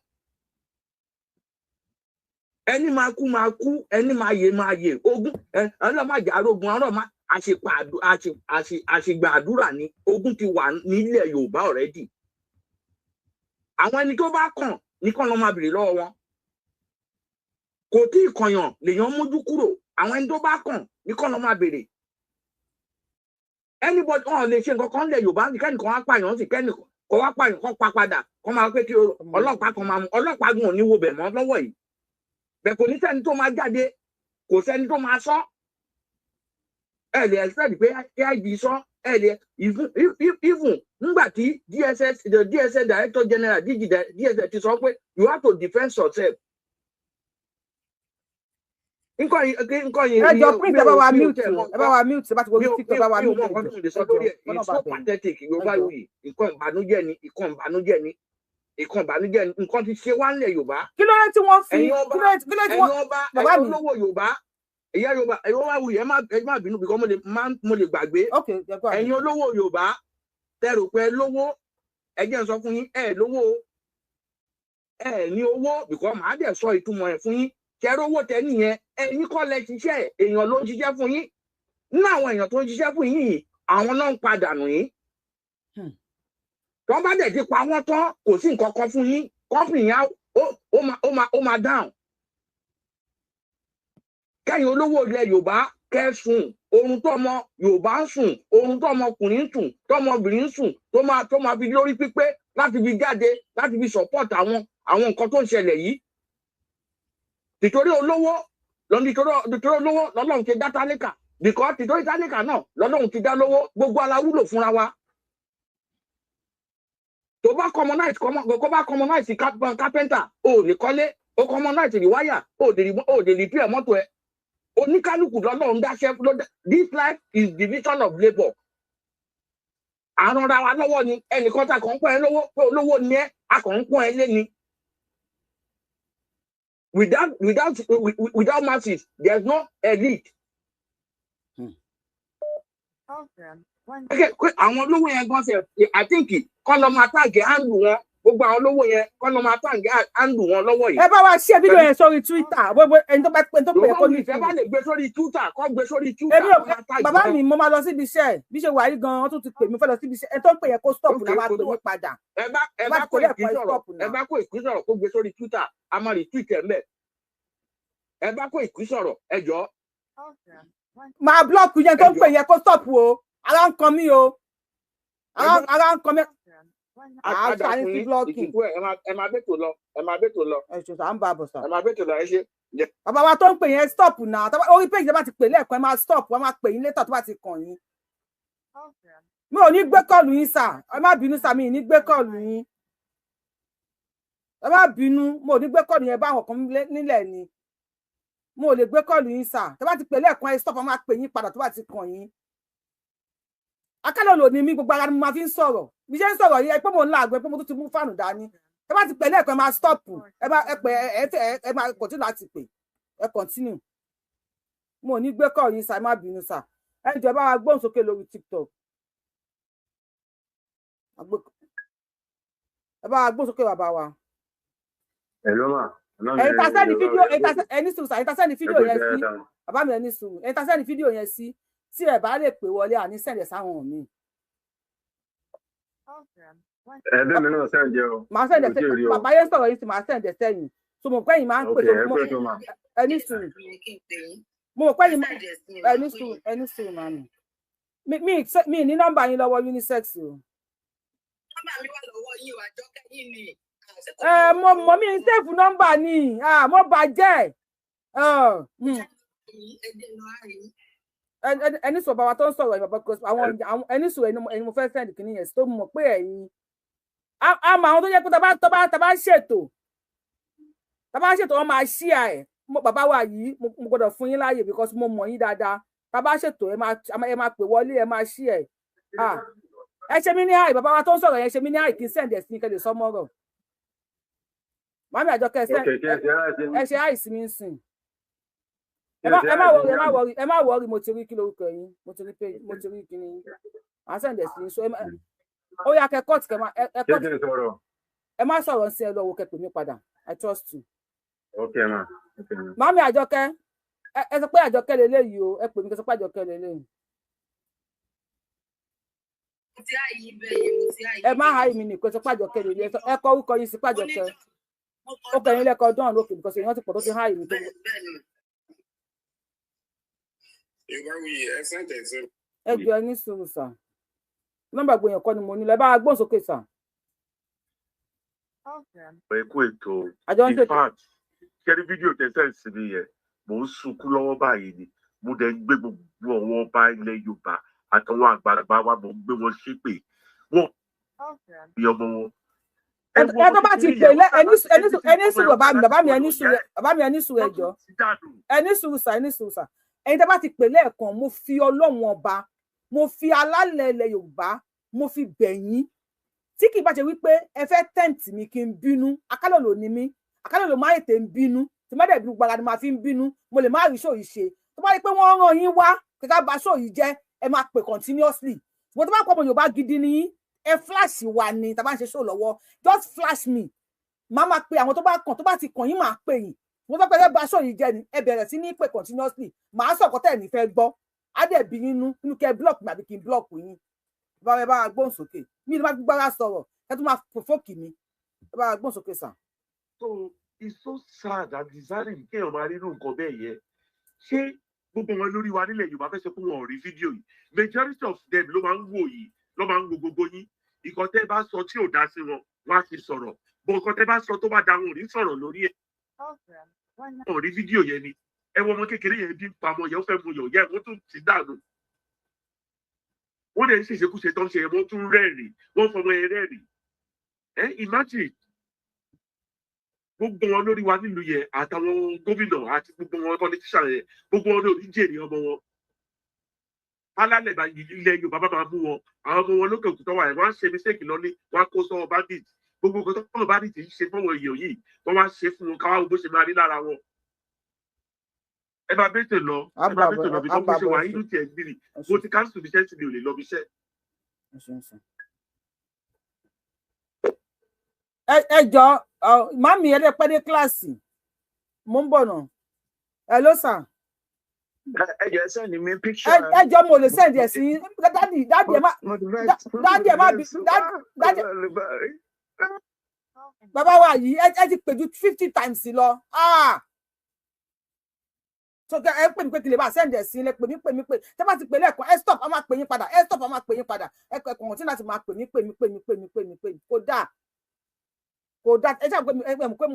J: ẹni máa kú máa kú, ẹni máa yè máa yè. Ogun ẹ ọlọ́run má jà arógun, ọlọ́run má àṣegbà àdúrà ni. Ogun ti wà nílẹ̀ Yorùbá already. Àwọn ẹni tó bá kàn ní kàn lọ́ máa bèrè lọ́wọ́ wọn. Kò tí ì kànyàn lèèyàn mójú kúrò. Àwọn ẹni tó bá kàn ní kàn lọ́ máa bèrè. Anybody wọn lè ṣe nǹkan kan lẹ̀ Yorùbá ní kẹ́nìkan wá pààyàn sí, kẹ́nìkan kọ́ wá pààyàn kọ́ pa padà, kọ́ máa pé kí ọlọ́pàá kan máa mú ọlọ́pàá gan ò ní wo bẹ̀ mọ́ lọ́wọ́ yìí bẹ́ẹ̀. Kò ní sẹ́ni tó máa jáde, kò sẹ́ni tó máa sọ. Ẹ lè expect pé AIG sọ, ẹ lè even nígbà tí DSS, the DSS Director General, DG DSS ti sọ pé you have to defend yourself. Nǹkan yìí, nǹkan yìí.
B: Ẹ jọ, Prince, ẹ bá wa mute, ẹ bá wa mute. Ẹ bá ti wo TikTok, ẹ bá wa
J: Mi ò
B: mute.
J: mọ nǹkan tó lè sọ lórí ẹ̀. It's so pathetic. Yorùbá yìí, nǹkan ìbànújẹ́ ni, nǹkan ìbànújẹ́ ni, nǹkan ìbànújẹ́ ni. Nǹkan ti ṣe wá nílẹ̀ Yorùbá.
B: Kí ló dé tí wọ́n fi
J: Ẹ̀yin ọba,
B: kí ló dé tí
J: ẹ̀yin
B: wọ́n
J: ọba,
B: bàbá
J: ẹ̀yin
B: mi.
J: olówó Yorùbá, ẹ̀yà Yorùbá, ẹ̀yin ọba wuyì, ẹ má bínú because mo lè gbàgbé.
B: Ok, ẹ go ahead.
J: Ẹ̀yin olówó Yorùbá, tẹ́ rò pé ẹ lówó, ẹ jẹ́ n sọ fún yín, ẹ lówó o. Ẹ ní owó, because màá dẹ̀ sọ ìtumọ̀ ẹ̀ fún yín. Kẹrẹ owó tẹ nìyẹn, ẹ̀yin kọ́ lẹ ṣiṣẹ́ ẹ̀, èèyàn ló ń ṣiṣẹ́ fún yín. Nínú àwọn èèyàn tó ń ṣiṣẹ́ fún yín yìí, àwọn náà ń padà nù yín. Tó bá dẹ̀ ti pa wọ́n tán, kò sí nǹkan kan fún yín. Company yẹn ó máa down. Kẹ́yìn olówó ilẹ̀ Yorùbá kẹ́sùn oorun tọmọ Yorùbá ń sùn, oorun tọmọkùnrin ń sùn, tọmọbìnrin ń sùn, tó máa fi lórí pípé láti fi jáde láti fi support àwọn nǹkan tó ń ṣẹlẹ̀ yìí. Tìtorí olówó lọ, tìtorí olówó lọ́lọ́run ti dá tálíkà, because tìtorí tálíkà náà lọ́lọ́run ti dá lówó. Gbogbo ala wúlò fúnra wa. Tó bá commonize, kó bá commonize carpenter, o ò lè kọ́lé. O commonize the wire, o ò lè repair mọ́tò ẹ. Oníkálukú lọ́lọ́run dáṣẹ́ this life is division of labour. À ń ranra wa lọ́wọ́ ni. Ẹnìkan tá kàn ń pọ́n ẹ lówó pé olówó ni ẹ, a kàn ń pọ́n ẹ lé ni. Without masses, there is no elite. Okay, pé àwọn olówó yẹn gan ṣe, I think kọ́ lọ́ máa tag handle wọn. Gbogbo àwọn olówó yẹn, kọ́ lọ́ máa tag handle wọn lọ́wọ́ yìí.
B: Ẹ bá wa share fídíò yẹn sórí Twitter. Gbogbo ẹni tó bá ẹni tó pè é kó ní
J: Yorùbá wuyì, ẹ bá lè gbé sórí Twitter, kọ́ gbé sórí Twitter,
B: Èmi ò
J: kọ́ máa tag
B: bàbá
J: wọn.
B: mi, mo máa lọ síbi iṣẹ́. Bí ṣe wà yìí gan, wọ́n tún ti pè mí, fẹ́ lọ síbi iṣẹ́. Ẹni tó ń pè yẹn kó stop náà, wá pè mí padà.
J: Ẹ
B: Bá
J: bá
B: ti
J: kó
B: pè
J: ìpín
B: lẹ́ẹ̀kan, ẹ
J: sọ̀rọ̀
B: stop
J: ẹ
B: náà.
J: bá kó ìpín sọ̀rọ̀, kó gbé sórí Twitter, a máa retweet ẹ̀ mbẹ̀. Ẹ bá kó ìpín sọ̀rọ̀, ẹ jọ.
B: Máa block yẹn tó ń
J: Ẹ
B: pè
J: jọ̀ọ́.
B: yẹn, kó stop o. Ara ń kan mí o, ara ń kan mí.
J: Á
B: Àá
J: dà
B: ṣàyín
J: fún
B: sí
J: yín
B: blocking.
J: ìsìnkú ẹ. Ẹ máa bẹ́tò lọ, ẹ máa bẹ́tò lọ.
B: Ẹ ṣe sà, ń bá a bọ̀ sà.
J: Ẹ máa bẹ́tò lọ, ẹ ṣe.
B: Bàbá wa tó ń pè yẹn, stop náà. Orí page tẹ́ bá ti pè lẹ́ẹ̀kan, ẹ máa stop, wọ́n máa pè yín later tó bá ti kàn yín. Mi ò ní gbé call yín sà, ẹ má bínú sà, mi ì ní gbé call yín, ẹ má bínú. Mo ò ní gbé call yẹn bá àwọn kan nílẹ̀ ni. Mo ò lè gbé call yín sà. Tẹ́ bá ti pè lẹ́ẹ̀kan, ẹ stop, wọ́n máa pè yín padà tó bá ti kàn yín. Akálọ̀ lò ní mi, gbogbo ara ni mo máa fi ń sọ̀rọ̀. Bí ṣe ń sọ̀rọ̀ yìí, ẹ pé mo ń làágùn, ẹ pé mo tún ti mú fáànù dání. Ẹ bá ti pè lẹ́ẹ̀kan, ẹ máa stop. Ẹ bá ẹ pè, ẹ ẹ ẹ máa continue láti pè, ẹ continue. Mo ò ní gbé call yín sà, ẹ má bínú sà. Ẹ jọ̀ọ́, ẹ bá wa gbóhùn sókè lórí TikTok. Ẹ bá wa gbóhùn sókè, bàbá wa.
K: Hello ma.
B: Ẹ̀yin tá send fídíò, ẹ̀yin tá ẹni sùúrù sà, ẹ̀yin tá send fídíò yẹn sí bàbá mi, ẹni sùúrù. Ẹ̀yin tá send fídíò yẹn sí, tí ẹ bá lè pè wọlé, àní send ẹ̀ sáwọn míì.
K: Ẹbí mi náà send ẹ o.
B: Màá send ẹ̀
K: Mi ò tí ì rí o.
B: Bàbá yẹn sọ̀rọ̀ yìí sí, màá send ẹ̀ sẹ́yìn. So mo pẹ́ yìí máa ń pè
K: Ok,
B: so
K: ẹ
B: mo
K: pé tó ma.
B: Ẹni sùúrù, mo mọ̀ pé yìí ẹni sùúrù, ẹni sùúrù màmí. Mi ní nọ́mbà yín lọ́wọ́, unisex o.
I: Nọ́mbà mi wà lọ́wọ́ yín o, Àjọkẹ́ yín ni.
B: Ẹ mo mọ̀, mi ń save nọ́mbà ni. Ah, mo bàjẹ́. Ẹni sọ bàbá tó ń sọ̀rọ̀ yìí, bàbá, because àwọn ẹni sọ̀rọ̀ ẹni mo fẹ́ send kìíní yẹn sí, tó mọ̀ pé ẹ̀yin á mọ àwọn tó jẹ́ pé tá bá ṣètò wọ́n máa ṣíà ẹ̀. Bàbá wa yìí, mo gbọ́dọ̀ fún yín láàyè because mo mọ̀ yín dáadáa. Tá bá ṣètò, ẹ máa pè wọlé, ẹ máa ṣí ẹ̀. Ah, ẹ ṣe mí ní àì, bàbá wa tó ń sọ̀rọ̀ yẹn, ṣe mí ní àì kí n send ẹ̀ sí kẹ́ lè sọ mọ́rọ̀. Màmí Àjọkẹ́, ẹ
K: Ok, kí ẹ ṣe àìsí.
B: Ẹ ṣe àìsí mi ń sìn.
K: Kí
B: Ẹ
K: ẹ
B: má
K: ṣe
B: ẹ má
K: àìsí
B: worry, ẹ
K: mi
B: má
K: àbí?
B: worry, ẹ má worry. Mo ti rí kí lorúkọ yín, mo ti rí pé mo ti rí kíní yín, màá send ẹ̀ sí yín. So ẹ má ó yá kẹ cut, kẹ má ẹ
K: Ṣé
B: cut.
K: kí n sọ̀rọ̀?
B: Ẹ má sọ̀rọ̀ sí, ẹ lọ wo, kẹ pè mí padà. I trust you.
K: Ok ma. Ok ma.
B: Màmí Àjọkẹ́, ẹ sọ pé Àjọkẹ́ leléyìí o. Ẹ pè mí kẹ sọ pé Àjọkẹ́ leléyìí.
I: Mo ti àyè bẹ́ẹ̀ yẹn, mo ti àyè.
B: Ẹ má háì mi nìkan, sọ pé Àjọkẹ́ leléyìí. Ẹ kọ orúkọ yín sí pé Àjọkẹ́. Ó kẹyìn lẹ́kọ̀ọ́ dán lókè because èèyàn ti pọ̀ tó ti háì mi tó.
C: Yorùbáwùyí, ẹ send ẹ̀ sí.
B: Ẹ jọ, ẹ ní sùúrù sà. Nọ́mbà gbòyàn kọ́ ni mo nílò. Ẹ bá wa gbóhùn sókè sà.
L: Ẹ kú ètò.
B: Àjọ ń
L: In
B: ṣètò.
L: fact, ṣẹ́rí fídíò tẹ̀sán sí mi yẹn, mò ń sunkún lọ́wọ́ báyìí ni. Mo dẹ̀ ń gbé gbogbo àwọn ọba ilẹ̀ Yorùbá àtàwọn àgbààgbà wa, mò ń gbé wọn ṣépè wọn bí ọmọ wọn.
B: Ẹ tó bá ti pè lẹ, ẹni sùúrù, bàbá mi, bàbá mi, ẹni sùúrù, bàbá mi, ẹni sùúrù, ẹ jọ̀ọ́, ẹni sùúrù sà, ẹni sùúrù sà. Ẹni tó bá ti pè lẹ́ẹ̀kan, mo fi Ọlọ́run Ọba, mo fi alálẹ̀ ilẹ̀ Yorùbá, mo fi bẹ̀ yín. Tí kì í bá ṣe wípé ẹ fẹ́ tempt mi kí n bínú, akálòlò ni mí, akálòlò máa ètè ń bínú. Tí má dẹ̀ bínú, gbára ni máa fi ń bínú. Mo lè má rí ṣòyí ṣe. Tó bá rí pé wọ́n rán yín wá kíkà bá ṣòyí jẹ́, ẹ máa pè continuously. Ṣùgbọ́n tó bá pọ̀ ọmọ Yorùbá gidi ni yín, ẹ flash wa ni. Tá a bá ń ṣe show lọ́wọ́, just flash me, màá máa pe àwọn tó bá kàn. Tó bá ti kàn yín, máa pè yín. Mo fẹ́ pé ẹ bá show yìí jẹ́ ni, ẹ bẹ̀rẹ̀ sí ní pè continuously, màá sọ̀kọ́ tẹ̀ ní fẹ́ gbọ́. Á dẹ̀ bí yín nú nínú kẹ́ block mi àbí kí n block yín. Bá ẹ bá wa gbóhùn sókè. Mi ní bá gbára sọ̀rọ̀, ẹ tún máa provoke mi. Ẹ bá wa gbóhùn sókè sà.
L: So it's so sad and disheartening kéèyàn máa rí irú nǹkan bẹ́ẹ̀ yẹn. Ṣé gbogbo wọn lórí wa nílẹ̀ Yorùbá fẹ́ sọ pé wọn ò rí fídíò yìí? Majority of them ló máa ń wò yìí, ló máa ń wo gbogbo yín. Ìkan tẹ́ bá sọ tí ò dá sí wọn, wọn á ti sọ̀rọ̀ bó. Nǹkan tẹ́ bá sọ tó bá da, wọn ò ní sọ̀rọ̀ lórí ẹ̀. Wọn ò rí fídíò yẹn ni. Ẹ wọ ọmọ kékeré yẹn, bí ń pa ọmọ yẹn, ó fẹ́ mu yàn yẹn, wọ́n tún ti dànù. Wọ́n dẹ̀ ń ṣèṣekúṣe tó ń ṣe yẹn, wọ́n tún rẹ́rìn, wọ́n fọmọ yẹn rẹ́rìn. Ẹ imagine, gbogbo wọn lórí wa nílùú yẹn, àtàwọn gómìnà àti gbogbo wọn politician yẹn, gbogbo wọn ní oníjèrè ọmọ wọn. Alálẹ̀ bá ilẹ̀ Yorùbá bá máa mú wọn, àwọn ọmọ wọn lókè òkú tó wà yẹn, wọ́n á ṣe mistake lọ́lé, wọ́n á kó sọ́wọ́ bandit. Gbogbo nǹkan tó wọ́n bandit ń ṣe fọ́wọ́ èèyàn yìí, wọ́n wá ṣe fún wọn. Káwá wo bó ṣe máa rí lára wọn. Ẹ máa bẹ́tẹ̀ lọ, ẹ máa bẹ́tẹ̀ lọ bí kò ṣe wà inú tiẹ̀ gbìrì. Mo ti cancel iṣẹ́ tí mi ò lè lọ bí iṣẹ́.
B: Ẹ jọ, màmí, ẹ lè pẹ́ dé kíláàsì, mo ń bọ̀ nà. Ẹ ló sà.
M: Ẹ jọ̀ọ́, ẹ send mi picture.
B: Ẹ jọ, mo lè send ẹ sí yín. Daddy, daddy, ẹ má daddy, ẹ má bí daddy. Bàbá wa yìí, ẹ ti pè ju 50 times lọ. Ah! So ẹ pè mí pé kí lè bá send ẹ̀ sí ilé, pè mí pè mí pè tẹ́ bá ti pè lẹ́ẹ̀kan, ẹ stop, a máa pè yín padà, ẹ stop, a máa pè yín padà. Ẹ kàn tí láti máa pè mí pè mí pè mí pè mí pè mí pè mí, kò dáa, kò dáa. Ẹ ṣáà pé ẹ mọ̀ pé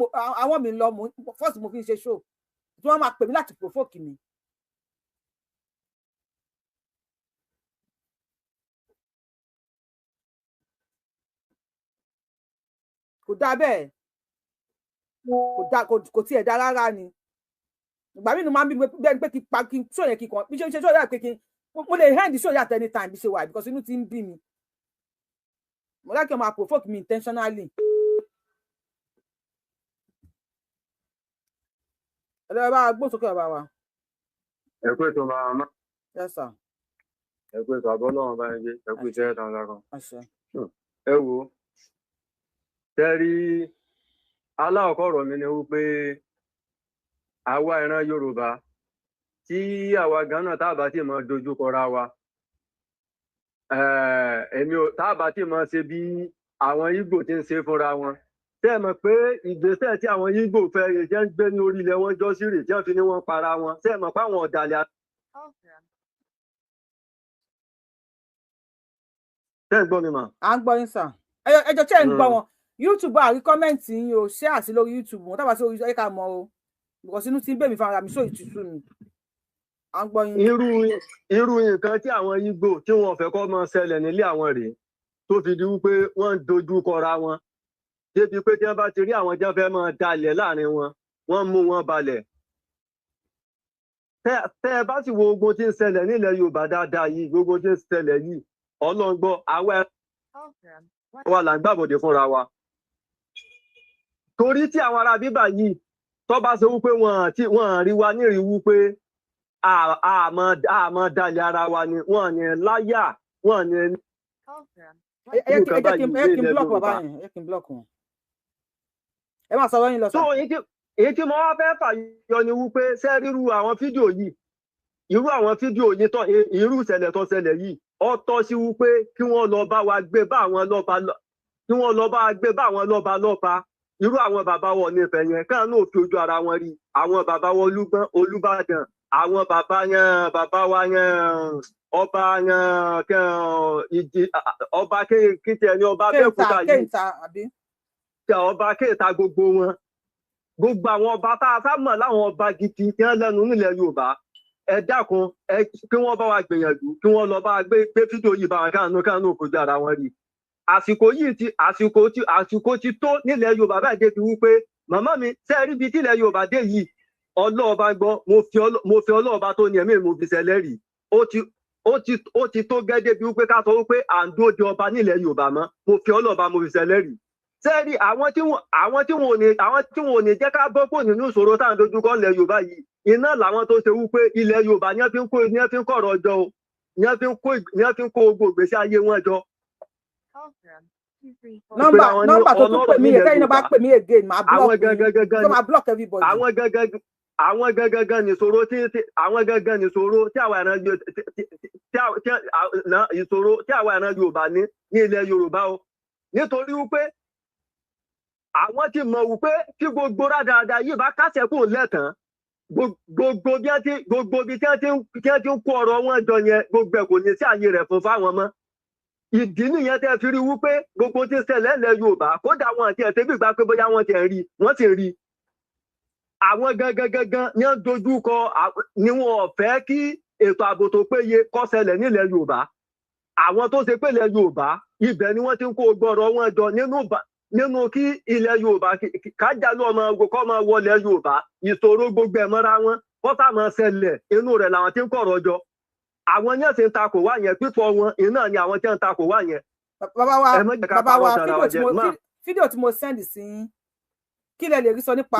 B: àwọn mi lọ, first mo fi ń ṣe show tí wọ́n máa pè mí láti provoke mi. Kò dáa bẹ́ẹ̀, kò dáa, kò tiẹ̀ dáa rárá ni. Ìgbà mí nu máa ń bí bẹ́ẹ̀ ni pé kí pa kí n sọ yẹn kí n kàn bí ṣe ṣe yà pé kí n mo lè hand show yà at any time bí ṣe wà, because inú ti ń bí mi. Mo láti máa provoke mi intentionally. Ẹ lọ́wọ́ bá gbóhùn sókè bàbá wa.
K: Ẹ kú ètò màmá.
B: Yes sir.
K: Ẹ kú ètò àbọ̀ náà bá yẹn gbé, ẹ kú iṣẹ́ takuntakun. Ẹ wo, tẹ́rí aláwọ̀kọ́ ọ̀rọ̀ mi ni wípé àwa ìran Yorùbá tí àwa Ghana tá a bá ti máa dojú kọra wa, èmi ò tá a bá ti máa ṣe bí àwọn Ìgbò ti ń ṣe fúnra wọn. Tẹ́ ẹ mọ̀ pé ìgbésẹ̀ tí àwọn Ìgbò fẹ́ yẹ jẹ́ ń gbé ní orí ilẹ̀ wọn jọ sí rè tí wọ́n fi ní wọ́n para wọn. Tẹ́ ẹ mọ̀ pé àwọn ọ̀dàlẹ̀ tẹ́ ẹ gbọ́ mi mà?
B: À ń gbọ́ yín sà. Ẹ jọ̀ọ́ ṣé ẹ ń gbọ́ wọn? YouTube àrí comment yín o, ṣé àti lórí YouTube wọn tábà sí orí ẹ ká mọ̀ o, because inú ti ń bèmí fara mi sóò ìtútù mi. À ń gbọ́ yín.
K: Irú nǹkan tí àwọn Ìgbò tí wọn fẹ́ kó máa ṣẹlẹ̀ nílé àwọn rèé tó fi di wípé wọ́n ń dojú kọra wọn débi pé tí wọ́n bá ti rí àwọn tí wọ́n fẹ́ máa dalẹ̀ láàrin wọn, wọ́n mú wọn balẹ̀. Tẹ́ ẹ bá sì wo ogun tí ń ṣẹlẹ̀ nílẹ̀ Yorùbá dáadáa yìí, gbogbo tí ń ṣẹlẹ̀ yìí, Ọlọ́run gbọ́, àwa wa là ń gbàbọ̀dé fúnra wa. Torí tí àwọn ará bíbà yìí tó bá ṣe wípé wọ́n rí wa nírìí wípé àmọ́ dalẹ̀ ara wa ni, wọ́n ní láyà, wọ́n ní.
B: Ẹ kí n block bàbá yẹn, ẹ kí n block wọn. Ẹ máa sọ̀rọ̀ yín lọ sà.
K: So èyí tí mo wá fẹ́ fàyọ ni wípé ṣé ríru àwọn fídíò yìí, irú àwọn fídíò yìí tán, irú ìṣẹ̀lẹ̀ tó ṣẹlẹ̀ yìí, ó tọ́ sí wípé kí wọ́n lọ bá wa gbé bá àwọn lọ́ba, kí wọ́n lọ bá wa gbé bá àwọn lọ́ba lọ́ba. Irú àwọn bàbá wọn ní Ifẹ̀ yẹn káà náà fi ojú ara wọn rí, àwọn bàbá wọn Olúgbọ́n, Olúbàdàn, àwọn bàbá yẹn, bàbá wa yẹn, ọba yẹn, ìdí ọba kéte ẹni ọba Abẹ́òkúta yìí, ọba kéta, gbogbo wọn, gbogbo àwọn ọba tá a sá mọ̀ láwọn ọba gidi tí wọ́n lẹ́nu nílẹ̀ Yorùbá, ẹ dákun, ẹ kí wọ́n bá wa gbìyànjú kí wọ́n lọ bá gbé fídíò yìí bá wọn káànú kojú ara wọn rí. Àsìkò yìí ti àsìkò ti tó nílẹ̀ Yorùbá báyìí dé fi wípé màmá mi ṣe rí ibi tílẹ̀ Yorùbá dé yìí, Ọlọ́ọ̀ba gbọ́, mo fi Ọlọ́ọ̀ba tó ní ẹ̀mí mo fi ṣẹlẹ́rìí, ó ti tó gẹ́gẹ́ bí wípé ká sọ wípé à ń dúró de ọba nílẹ̀ Yorùbá mọ́, mo fi Ọlọ́ọ̀ba mo fi ṣẹlẹ́rìí. Ṣé rí àwọn tí wọn ò ní jẹ́ ká bọ́ kó nínú ìṣòro tá à ń dojúkọ nílẹ̀ Yorùbá yìí, iná làwọn tó ṣe wípé ilẹ̀ Yorùbá ní wọ́n fi ń kọ̀rọ̀ jọ o, ní wọ́n fi ń kó gbogbo ìgbésí ayé wọn jọ.
B: Nọ́mbà tó tún pè mí yẹn, tẹ́yìn náà bá pè mí again, máa block yín, máa block everybody.
K: Àwọn gangan nìṣòro tí àwọn gangan nìṣòro tí àwọn ìṣòro tí àwọn ìran Yorùbá ní ní ilẹ̀ Yorùbá o, nítorí wípé àwọn ti mọ̀ wípé tí gbogbo rádaràda yìí bá kásẹ̀ kúrò lẹ́tàn, gbogbo bí tí wọ́n ti ń kó ọ̀rọ̀ wọn jọ yẹn, gbogbo ẹ̀ kò ní sí àyè rẹ̀ fún fáwọn mọ́. Ìdí nìyẹn tẹ́ fi rí wípé gbogbo tí ń ṣẹlẹ̀ ilẹ̀ Yorùbá, kódà wọn àti ẹ̀sẹ̀ bí ìgbà pé bóyá wọ́n ti rí, wọ́n ti rí. Àwọn gangan gangan ni wọ́n dojú kọ, ni wọn ò fẹ́ kí ètò ààbò tó péye kó ṣẹlẹ̀ nílẹ̀ Yorùbá. Àwọn tó ṣe pé ilẹ̀ Yorùbá, ibẹ̀ ni wọ́n ti ń kó gbọ́rọ̀ wọn jọ nínú kí ilẹ̀ Yorùbá kájálù ọmọ kọ́ máa wọlé Yorùbá, ìṣòro gbogbo ẹ̀ mọ́ra wọn kọ́tà máa ṣẹlẹ̀, inú rẹ̀ làwọn ti ń kọ̀rọ̀ jọ. Àwọn yẹn ti ń takò wá yẹn, pípọ̀ wọn iná ni àwọn tí ń takò wá yẹn.
B: Bàbá wa fídíò tí mo send sí yín, kí lẹ lè rí sọ nípa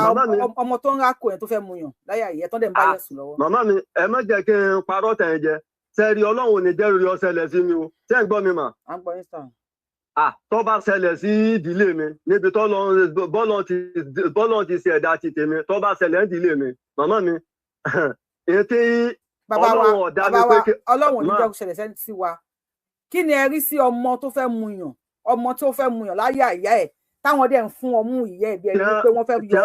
B: ọmọ tó ń rákò yẹn tó fẹ́ mu yàn láyà ìyẹn tó dẹ̀ ń bá yẹn sùn lọ́wọ́.
K: Màmá mi, ẹ má jẹ́ kí n parọ́ tẹ̀ ń jẹ, sẹ́ẹ̀rì Ọlọ́run ò ní jẹ́ rí ọṣẹlẹ̀ sí mi o, ṣé ń gbọ́ mi mà?
B: À ń gbọ́ yín sàn.
K: Tó bá ṣẹlẹ̀ sí ìdílé mi, níbi bọ́lọ̀ ti ṣe ẹ̀dá ti tèmi, tó bá ṣẹlẹ̀ ìdílé mi, màmá mi, ètí
B: Ọlọ́run ọ̀dá mi pé kí Ọlọ́run ò ní jẹ́ kó ṣẹlẹ̀ sí wa. Kí ni ẹ rí sí ọmọ tó fẹ́ mu yàn, ọmọ tó fẹ́ mu yàn láyà ìyá ẹ̀, táwọn dẹ̀ ń fún ọmú ìyá ẹ̀ bí ẹni pé wọ́n fẹ́ yọ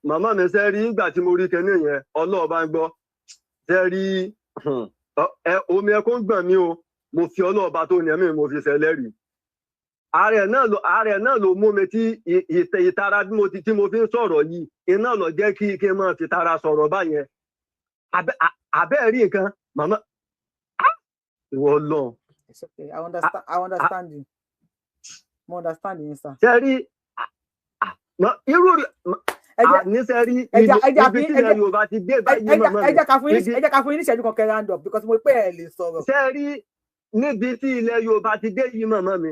K: Màmá mi, ṣe rí ìgbà tí mo rí kinní yẹn, Ọlọ́run bá ń gbọ́, ṣe rí ẹ, omi ẹkún gbọ̀n mí o. Mo fi Ọlọ́ọ̀bá tó ní ẹ̀mí mo fi ṣẹlẹ́rìí. Ààrẹ náà ló mú mi tí ìtara bí mo ti tí mo fi ń sọ̀rọ̀ yìí, iná lọ jẹ́ kí n máa fi tara sọ̀rọ̀ báyẹn. Àbẹ́ rí nǹkan, màmá, ìwọ lọ.
B: It's okay. I understand. I understand you. Mo understand you, sir.
K: Ṣe rí irú àníṣe rí ibi tí ilẹ̀ Yorùbá ti dé báyìí, màmá mi.
B: Ẹ jẹ́ ká fún yín ní ìṣẹ́jú kan kẹ́ round up, because mo pé ẹ lè sọ̀rọ̀.
K: Ṣe rí níbi tí ilẹ̀ Yorùbá ti dé yìí, màmá mi,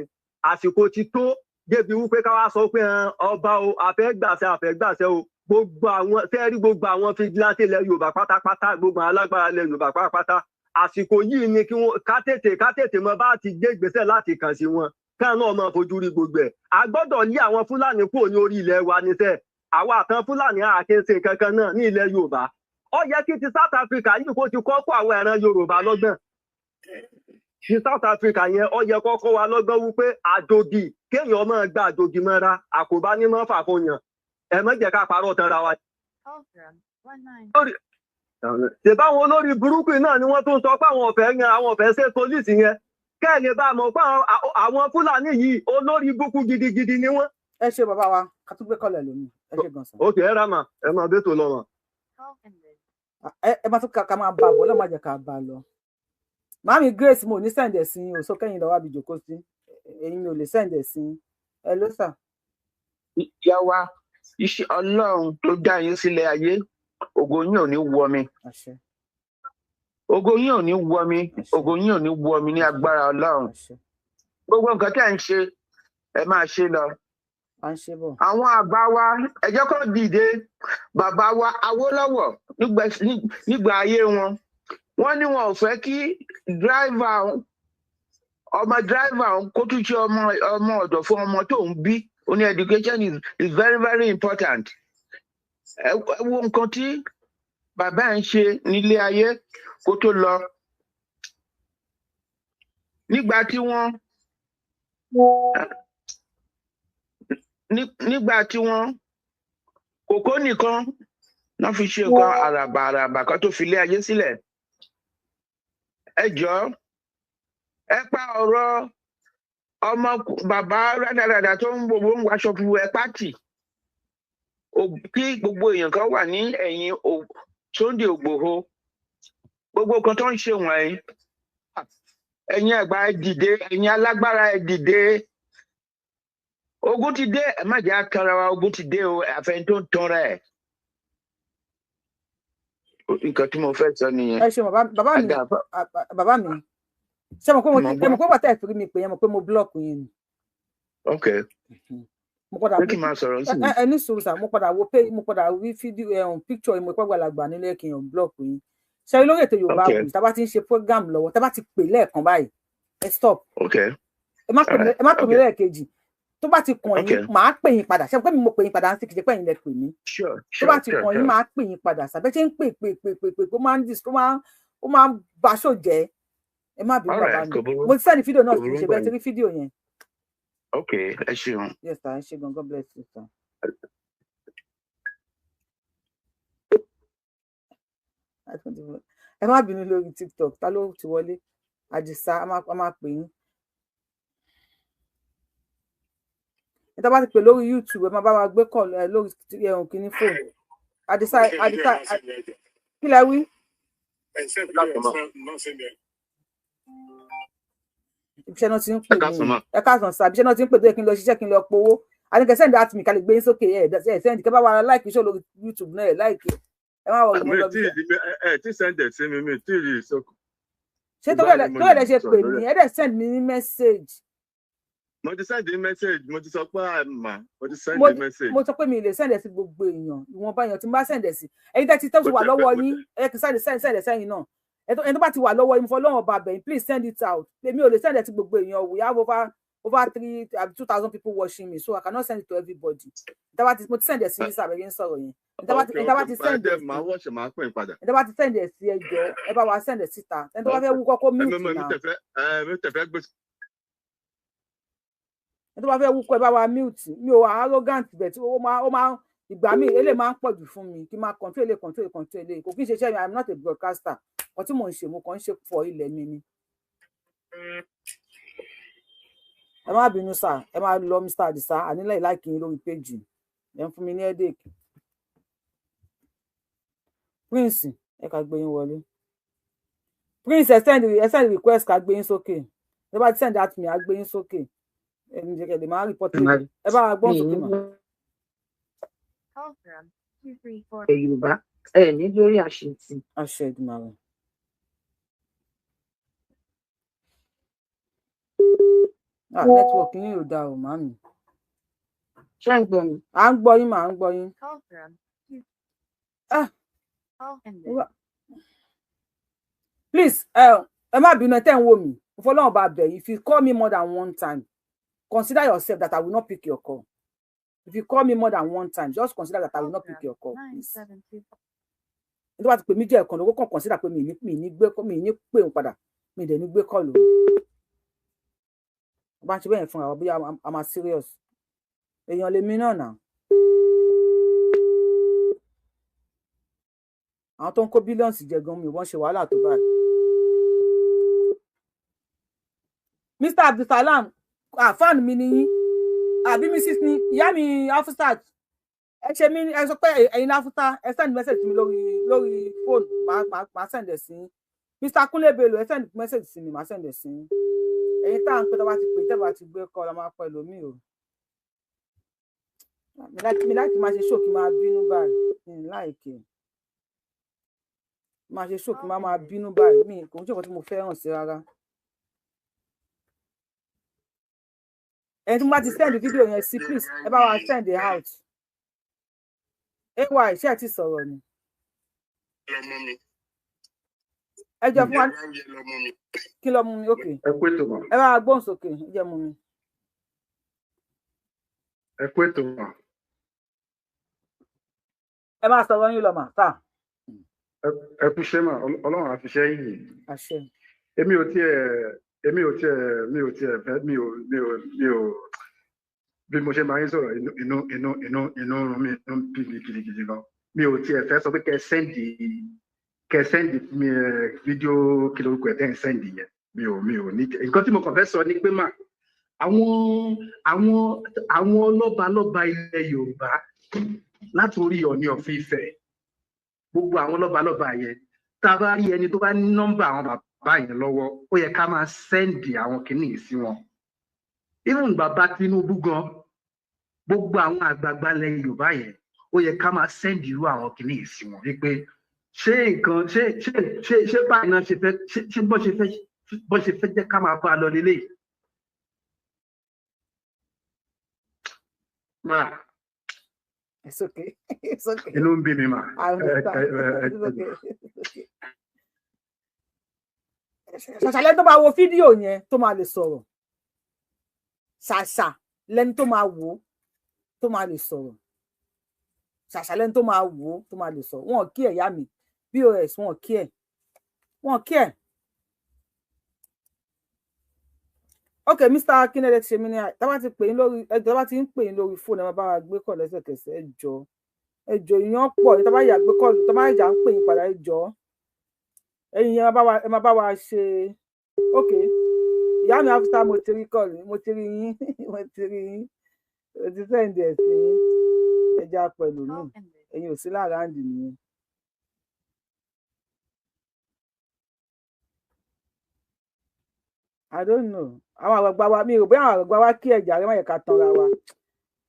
K: àsìkò ti tó débi wípé ká wá sọ pé ọba o, àfẹ́gbàṣẹ àfẹ́gbàṣẹ o. Gbogbo àwọn, ṣe rí gbogbo àwọn vigilante ilẹ̀ Yorùbá pátápátá, gbogbo àwọn alágbára ilẹ̀ Yorùbá pátápátá, àsìkò yìí ni kí wọ́n ká tètè mọ bá ti gbé ìgbésẹ̀ láti kàn sí wọn, káà náà máa fojú rí gbogbo ẹ̀. A gbọ́dọ̀ lé àwọn Fúlàní kúrò ní orí ilẹ̀ wa níṣẹ́. Àwa àtàn Fúlàní àkínṣe kankan náà ní ilẹ̀ Yorùbá. Ó yẹ kí ti South Africa yìí kó ti kọ́ kó àwọn ẹran Yorùbá lọ́gbọ̀n. Ti South Africa yẹn, ó yẹ kọ́kọ́ wa lọ́gbọ́n wípé àjòjì, kéèyàn máa gba àjòjì mọ́ra, àkóbá ní mọ́ fà fún yàn. Ẹ má jẹ́ ká parọ́ tanra wa. Ṣèbáwọn olórí burúkú náà ni wọ́n tún sọ pé àwọn ọ̀fẹ́ yan àwọn ọ̀fẹ́ ṣe police yẹn, kẹ́ẹ̀ bá mọ̀ pé àwọn Fúlàní yìí, olórí burúkú gidigidi ni wọ́n.
B: Ẹ ṣe, bàbá wa, ká tún gbé kọlẹ̀ lónìí. Ẹ ṣe gan sàn.
K: Ok, ẹ rà mà, ẹ máa bẹ́tò lọ mà.
B: Ẹ máa tún ká máa bá a bọ̀ lọ́ọ́, má jẹ́ ká bá a lọ. Màámi Grace, mo ní send ẹ̀ sí yín o, sọ kẹ́yìn lọ́wọ́ àbí jòkó sí ẹ̀yin, mi ò lè send ẹ̀ sí yín. Ẹ ló sà.
J: Ìyá wa, iṣẹ́ Ọlọ́run tó dá yín sílẹ̀ ayé, ògo yín ò ní wọ mi, ògo yín ò ní wọ mi, ògo yín ò ní wọ mi ní agbára Ọlọ́run. Gbogbo nǹkan tẹ́ ń ṣe, ẹ máa ṣe lọ. Àwọn àgbà wa, ẹ jẹ́ kó dìde. Bàbá wa Awólọ́wọ̀, nígbà ayé wọn, wọ́n ní wọn ò fẹ́ kí driver, ọmọ driver kó tún ṣe ọmọ ọ̀dọ̀ fún ọmọ tó ń bí. Ó ní education is very very important. Ẹ wo nǹkan tí bàbá ẹ̀ ń ṣe nílé ayé kó tó lọ. Nígbà tí wọ́n kòkó nìkan náà fi ṣe nǹkan àràbà àràbà kan tó fi lé ayé sílẹ̀. Ẹ jọ̀ọ́, ẹ pa ọ̀rọ̀ ọmọ bàbá rádaràdà tó ń gbogbo ń waṣọ fún ẹ pátì, kí gbogbo èèyàn kan wà ní ẹ̀yìn Sunday Igboho. Gbogbo kan tó ń ṣe wọ̀nyí, ẹ̀yin àgbà, ẹ dìde. Ẹ̀yin alágbára, ẹ dìde. Ogun ti dé, ẹ má jẹ́ àtàrà wa. Ogun ti dé o, àfẹn tó ń tanra ẹ̀. Nǹkan tí mo fẹ́ sọ nìyẹn.
B: Ẹ ṣe, bàbá mi. Bàbá mi, ṣé mo pé mo ti mo pé bàtà ìfìrí mi pè yẹn, mo pé mo block yín ni.
J: Ok.
B: Mo padà
J: Pé kí n máa sọ̀rọ̀ sí
B: ẹ ẹ ní sùúrù sà. Mo padà wo pé mo padà rí fídíò ẹ̀hún picture yín, mo pẹ́ gbàlagbà nílé kí n block yín. Ṣe lórí ètò Yorùbá Wuyì, tá a bá ti ń ṣe program lọ́wọ́, tá a bá ti pè lẹ́ẹ̀kan báyìí, ẹ stop. Ẹ má pè mí, ẹ má pè mí lẹ́ẹ̀kejì. Tó bá ti kàn yín, màá pè yín padà. Ṣe pé mi mo pè yín padà ń sì kìí ṣe pé ẹ̀yin lẹ pè mí. Tó bá ti kàn yín, màá pè yín padà. Sàbẹ́ ṣe ń pè pè pè pè pè, ó máa ń dis, ó máa ń baṣọ jẹ́. Ẹ má bínú, bàbá mi. Mo ti send fídíò náà, kì í ṣe bẹ́ẹ̀ ti rí fídíò yẹn.
J: Ok, ẹ ṣeun.
B: Yes sir, ẹ ṣe gan. God bless you, sir. Ẹ má bínú. Lórí TikTok, ta ló ti wọlé? Àdìsá, a máa pè yín. Ẹ tá bá ti pè lórí YouTube, ẹ máa bá wa gbé kọ ẹ lórí ẹhùn kìíní fóònù. Àdìsá, Àdìsá, kí lẹ wí? Ibiṣẹ́ náà ti ń pè mí. Ẹ káàsán sá. Ibiṣẹ́ náà ti ń pè tó yẹ kí n lọ ṣiṣẹ́, kí n lọ powó. Àníkẹ́ send at mi ká lè gbé yín sókè. Ẹ ẹ send, kẹ́ bá wa like iṣẹ́ lórí YouTube náà. Ẹ like, ẹ má wọ
N: Mi tí ẹ tí send ẹ sí mi, mi tí rí sókè.
B: Ṣé tó ẹ̀ ṣe pè mí, ẹ dẹ̀ send mi ní message.
N: Mo ti send message, mo ti sọ pé àmà mo ti send message.
B: Mo sọ pé mi lè send ẹ sí gbogbo èèyàn. Ìwọ̀nba èèyàn tí mo bá send ẹ sí, ẹ̀yin tẹ́ ti tẹ́ wà lọ́wọ́ yín, ẹ kì í send send send sẹ́yìn náà. Ẹni tó bá ti wà lọ́wọ́ yín, fọlọ́run ọba bẹ̀yìn, please send it out. Èmi ò lè send ẹ sí gbogbo èèyàn. We have over 3 2,000 people watching me, so I cannot send it to everybody. Ìtàbá ti mo ti send ẹ sí yín sábẹ̀ yín sọ̀rọ̀ yẹn. Ìtàbá ti send ẹ sí,
N: máa wọ́ọ̀ṣẹ̀, máa pè padà.
B: Ìtàbá ti send ẹ sí, ẹjọ́ ẹ bá wa send ẹ síta. Ẹni tó bá fẹ́ wú kọ́kọ́ mute náà.
N: Mi tẹ̀fẹ́ gbé.
B: Ẹni tó bá fẹ́ wúkọ́, ẹ bá wa mute. Mi ò wà arrogant bẹ̀ tí ó máa Ìgbà míì eléyìí máa ń pọ̀ jù fún mi, kí n máa control eléyìí, control, control eléyìí. Kò kí n ṣe iṣẹ́ mi. I'm not a broadcaster. Kan tí mò ń ṣe, mo kàn ń ṣe fọ ilẹ̀ mi ni. Ẹ má bínú sà, ẹ má lọ. Mr Adisa, ànílẹ̀ like yín lórí page, ẹ ń fún mi ní headache. Prince, ẹ ká gbé yín wọlé. Prince, ẹ send request ká gbé yín sókè. Ẹ bá ti send at me, á gbé yín sókè. Ẹ ní jẹ́ kẹ́ lè máa report. Ẹ bá wa gbọ́n sókè mà.
E: Call from 234.
O: Yorùbá ẹ ní lórí àṣetì.
B: Àṣẹ Èdùmàrè. Ah, network yín ò dáa o, màámi.
O: Ṣé ń gbọ́ mi?
B: À ń gbọ́ yín mà, à ń gbọ́ yín.
E: Call from two.
B: Ah,
E: Call ended.
B: Please, ẹ má bínú, ẹ tẹ́ ń wò mí, mo fọlọ́run bá bẹ̀ yín. If you call me more than one time, consider yourself that I will not pick your call. If you call me more than one time, just consider that I will
E: Call
B: not pick
E: from
B: your call,
E: nine
B: please.
E: 7 2 5.
B: Tó bá ti pè mí jẹ́ ẹ̀kan lówó kàn, consider pé mi ní gbé, mi ní pè òun padà, mi dẹ̀ ní gbé call o. Bá ń ṣe bẹ́ẹ̀ fúnra wa, bóyá a máa serious. Èèyàn lèmi náà nà. Àwọn tó ń kó billions jẹ gan, mi ò wọ́n ṣe wàhálà tó báyìí. Mr Abdulsalam, àfáàn mi ni yín àbí Mrs ni ìyá mi Afusat? Ẹ ṣe mí, ẹ sọ pé ẹ̀yin láfúsá. Ẹ send message sí mi lórí fóònù, màá send ẹ̀ sí yín. Mr Kunle Bello, ẹ send message sí mi, màá send ẹ̀ sí yín. Ẹ̀yin tá à ń pè, tó bá ti pè, tẹ́ bá ti gbé kọ́ la máa pẹ́ lómi o. Mi láti máa ṣe show kí n máa bínú báyìí, mi like máa ṣe show kí n máa bínú báyìí. Mi kò ń ṣe nǹkan tí mo fẹ́ràn sí rárá. Ẹni tí mo bá ti send fídíò yẹn sí, please, ẹ bá wa send it out. Ay, ṣé ẹ ti sọ̀rọ̀ ni?
C: Lọmọ mi.
B: Ẹ jẹ́ fún wa.
C: Ẹ wá yẹ lọmọ mi.
B: Kí lọ mú mi? Ok.
P: Ẹ kú ètò mà.
B: Ẹ bá wa gbóhùn sókè, ẹ jẹ́ mú mi.
P: Ẹ kú ètò mà.
B: Ẹ máa sọ̀rọ̀ yín lọ mà sá.
P: Ẹ kú iṣẹ́ mà. Ọlọ́run á fi iṣẹ́ yìí.
B: Àṣẹ.
P: Èmi ò tiẹ̀ mi ò tiẹ̀ fẹ́ mi ò bí mo ṣe máa ń sọ̀rọ̀, inú run mi, inú ń bí mi gidigidi gan. Mi ò tiẹ̀ fẹ́ sọ pé kẹ́ send mi ẹ fídíò, kí lorúkọ ẹ̀ tẹ́ ń send yẹn. Mi ò ní nǹkan tí mo kàn fẹ́ sọ ni pé mà, àwọn lọ́balọ́ba ilẹ̀ Yorùbá, láti orí Ọọ̀ni of Ifẹ̀, gbogbo àwọn lọ́balọ́ba yẹn, tá a bá rí ẹni tó bá ní nọ́mbà àwọn bàbá yẹn lọ́wọ́, ó yẹ ká máa send àwọn kinní yìí sí wọn. Even bàbá Tinubu gan, gbogbo àwọn àgbààgbà ilẹ̀ Yorùbá yẹn, ó yẹ ká máa send irú àwọn kinní yìí sí wọn wípé ṣé nǹkan ṣé ṣé ṣé ṣé báyìí náà ṣe fẹ́ ṣé ṣé bọ́ ṣe fẹ́ jẹ́ ká máa bá a lọ lélẹ́yìí. Máa
B: It's okay, it's okay.
P: Inú ń bí mi mà.
B: I understand. It's okay, it's okay. Ṣàṣà lẹni tó máa wo fídíò yẹn tó máa lè sọ̀rọ̀. Ṣàṣà lẹni tó máa wò ó tó máa lè sọ̀rọ̀. Ṣàṣà lẹni tó máa wò ó tó máa lè sọ̀rọ̀. Wọn ò kí ẹ̀ yá mi pos, wọn ò kí ẹ̀, wọn ò kí ẹ̀. Ok, Mr Akindele ti ṣe mí ní tá bá ti pè yín lórí ẹ, tá bá ti ń pè yín lórí fóònù, ẹ máa bá wa gbé call lẹ́sẹ̀kẹsẹ̀. Ẹ jọ̀ọ́, ẹ jọ̀ọ́, ìyẹn pọ̀ tá bá yà gbé call, tá bá yà ń pè yín padà, ẹ jọ̀ọ́, ẹ̀yin yẹn ẹ máa bá wa ṣe. Ok, ìyá mi after, mo ti rí call, mo ti rí yín, mo ti rí yín, mo ti send ẹ̀ sí yín. Ẹ já pẹ̀lú mi, ẹ̀yin ò sí lára àǹdí nìyẹn. I don't know. Àwọn àgbààgbà wa, mi rò bóyá àwọn àgbààgbà wa kí ẹ̀ jàre, má yẹ ká tanra wa.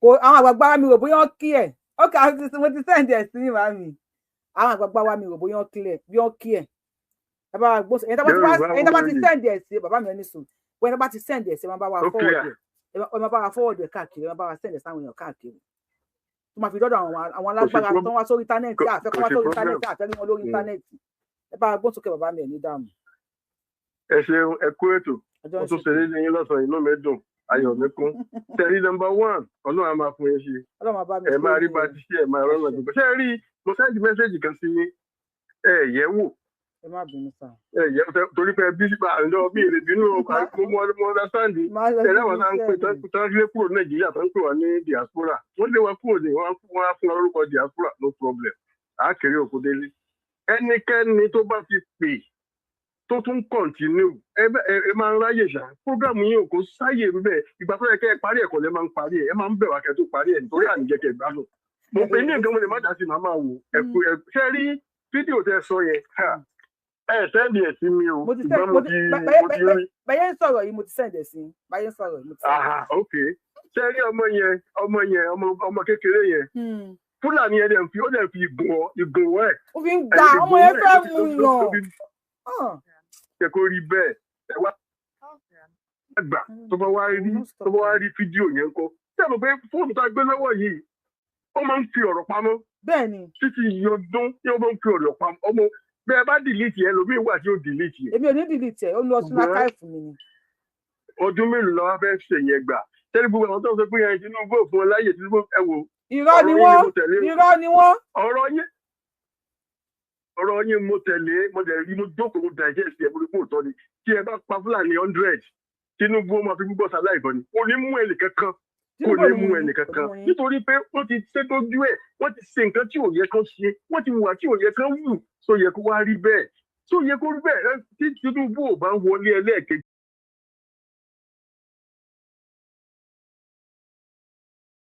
B: Kò àwọn àgbààgbà wa, mi rò bóyá wọ́n kí ẹ̀. Ok, mo ti send ẹ̀ sí yín, màmí. Àwọn àgbààgbà wa, mi rò bóyá wọ́n kí ẹ̀, bí wọ́n kí ẹ̀. Ẹ bá wa gbó, ẹ̀yin tá bá ti wá,
P: Yorùbá
B: ẹ̀yin tá bá ti
P: wuyì.
B: send ẹ̀ sí bàbá mi, ẹni sùn. Bóyá tá bá ti send ẹ̀ sí, ẹ máa bá wa
P: Ó
B: forward
P: clear.
B: ẹ̀. Ẹ máa bá wa forward ẹ̀ káàkiri, ẹ máa bá wa send ẹ̀ sáwọn èèyàn káàkiri. Tó máa fi dọ́dọ̀ àwọn
P: Kò sí
B: alágbára tó ń wá sórí íńtánẹ́ẹ̀tì, àfẹ́ kó
P: kò
B: wá
P: sí
B: sórí
P: problem.
B: íńtánẹ́ẹ̀tì, àfẹ́ rí wọn lórí íńtánẹ́ẹ̀tì. Ẹ bá wa gbóhùn sókè, bàbá mi, ẹ̀ ní dààmú.
L: Ẹ ṣeun, ẹ kú ètò.
B: Ọjọ́
L: Mo
B: ń
L: tún
B: ṣe.
L: ṣeré ní yín lọ́sàn-án, inú mi dùn, ayọ̀ mi kún. Tẹ̀rí number one, Ọlọ́run á máa fún yín ṣe.
B: Ọlọ́run máa bá mi
L: Ẹ
B: ṣe
L: máa rí
B: é
L: bá
B: ní
L: ti ṣe, ẹ máa rọ́nà gbogbo. Ṣé ẹ rí, mo send message kan sí yín, ẹ yẹ̀ wò.
B: Ẹ má bínú sà.
Q: Ẹ yẹ torí pé bí sípa àjọ bí èrè bínú o, mo understand.
B: Máa lọ
Q: Ẹ
B: síbi
Q: láwọn tá ń pè
B: iṣẹ́ mi.
Q: tán lé kúrò ní Nàìjíríà, tán ń pè wá ní diaspora. Wọ́n lé wa kúrò ní wọ́n á fún wa lórúkọ diaspora, no problem. À á kéré òkú délé. Ẹnikẹ́ni tó bá ti pè tó tún continue, ẹ máa ń ráyè ṣá. Program yín ò kó sáyè ń bẹ̀. Ìgbà tó yẹ kẹ́ ẹ parí ẹ̀kọ́ lẹ máa ń parí ẹ̀. Ẹ máa ń bẹ̀ wá kẹ́ tó parí ẹ̀ nítorí àníjẹ́ kẹ́ gbádùn. Mo pè ní nǹkan mo lè má dá sí, màá máa wò. Ẹ kú ẹ ṣe rí fídíò tẹ sọ yẹn. Ha, ẹ send ẹ̀ sí mi o,
B: Mo ti
Q: ṣùgbọ́n
B: send
Q: mo
B: mo ti
Q: ti mo ti rí.
B: Bẹ́yẹn ń sọ̀rọ̀ yìí, mo ti send ẹ̀ sí. Báyẹn ń sọ̀rọ̀ yìí, mo ti send ẹ̀
Q: Aha, ok. Ṣe rí ọmọ yẹn, ọmọ yẹn, ọmọ kékeré yẹn. Fúlàní yẹn dẹ̀ ń fi ó dẹ̀ ń fi ìgùn ẹ̀.
B: Ó fi ń gba ọmọ
Q: Ìgùn
B: yẹn
Q: ẹ̀
B: fẹ́
Q: ló fi
B: mú
Q: ló ló
B: yàn.
Q: fi jẹ́ kó rí bẹ́ẹ̀. Ẹ wá gbà tó bá wá rí fídíò yẹn kọ́. Ṣé ẹ mọ̀ pé fóònù tá a gbé lọ́wọ́ yìí, ó máa ń fi ọ̀rọ̀ pamọ́.
B: Bẹ́ẹ̀ni.
Q: Títí yọdún tí ó máa ń fi ọ̀rọ̀ pamọ́. Ọmọ bẹ́ẹ̀ bá delete ẹ lómi wà tí ó delete ẹ.
B: Èmi ò ní delete ẹ̀, ó lọ sínú
Q: Ṣùgbọ́n
B: archive mi ni.
Q: ọdún mélòó la wá fẹ́ ṣe yẹn gbà? Tẹ́lẹ̀ gbogbo àwọn tó ń sọ pé yẹn Tinubu ò fún ọ láyè, Tinubu, ẹ wò.
B: Irọ́
Q: Ọ̀rọ̀
B: ni
Q: yín ni
B: wọ́n.
Q: mo tẹ̀lé o.
B: Irọ́ ni wọ́n.
Q: Ọ̀rọ̀ yín mo tẹ̀lé, mo dẹ̀ rí, mo jókòó, mo digest ẹ̀, mo rí pé òótọ́ ni. Tí ẹ bá pa Fúlàní 100, Tinubu ó máa fi gbígbọ́ sáláì gan ni. Kò ní mú ẹnì kankan, kò
B: Tinubu ò
Q: ní
B: ní
Q: mú
B: mú yín,
Q: ẹnì
B: kò ní
Q: kankan
B: mú yín.
Q: Nítorí pé wọ́n ti ṣe dójú ẹ̀, wọ́n ti ṣe nǹkan tí ò yẹ kán ṣe, wọ́n ti hùwà tí ò yẹ kán wù. Tó yẹ kó wá rí bẹ́ẹ̀, tó yẹ kó rí bẹ́ẹ̀, tí Tinubu ò bá wọlé ẹlẹ́ẹ̀kejì.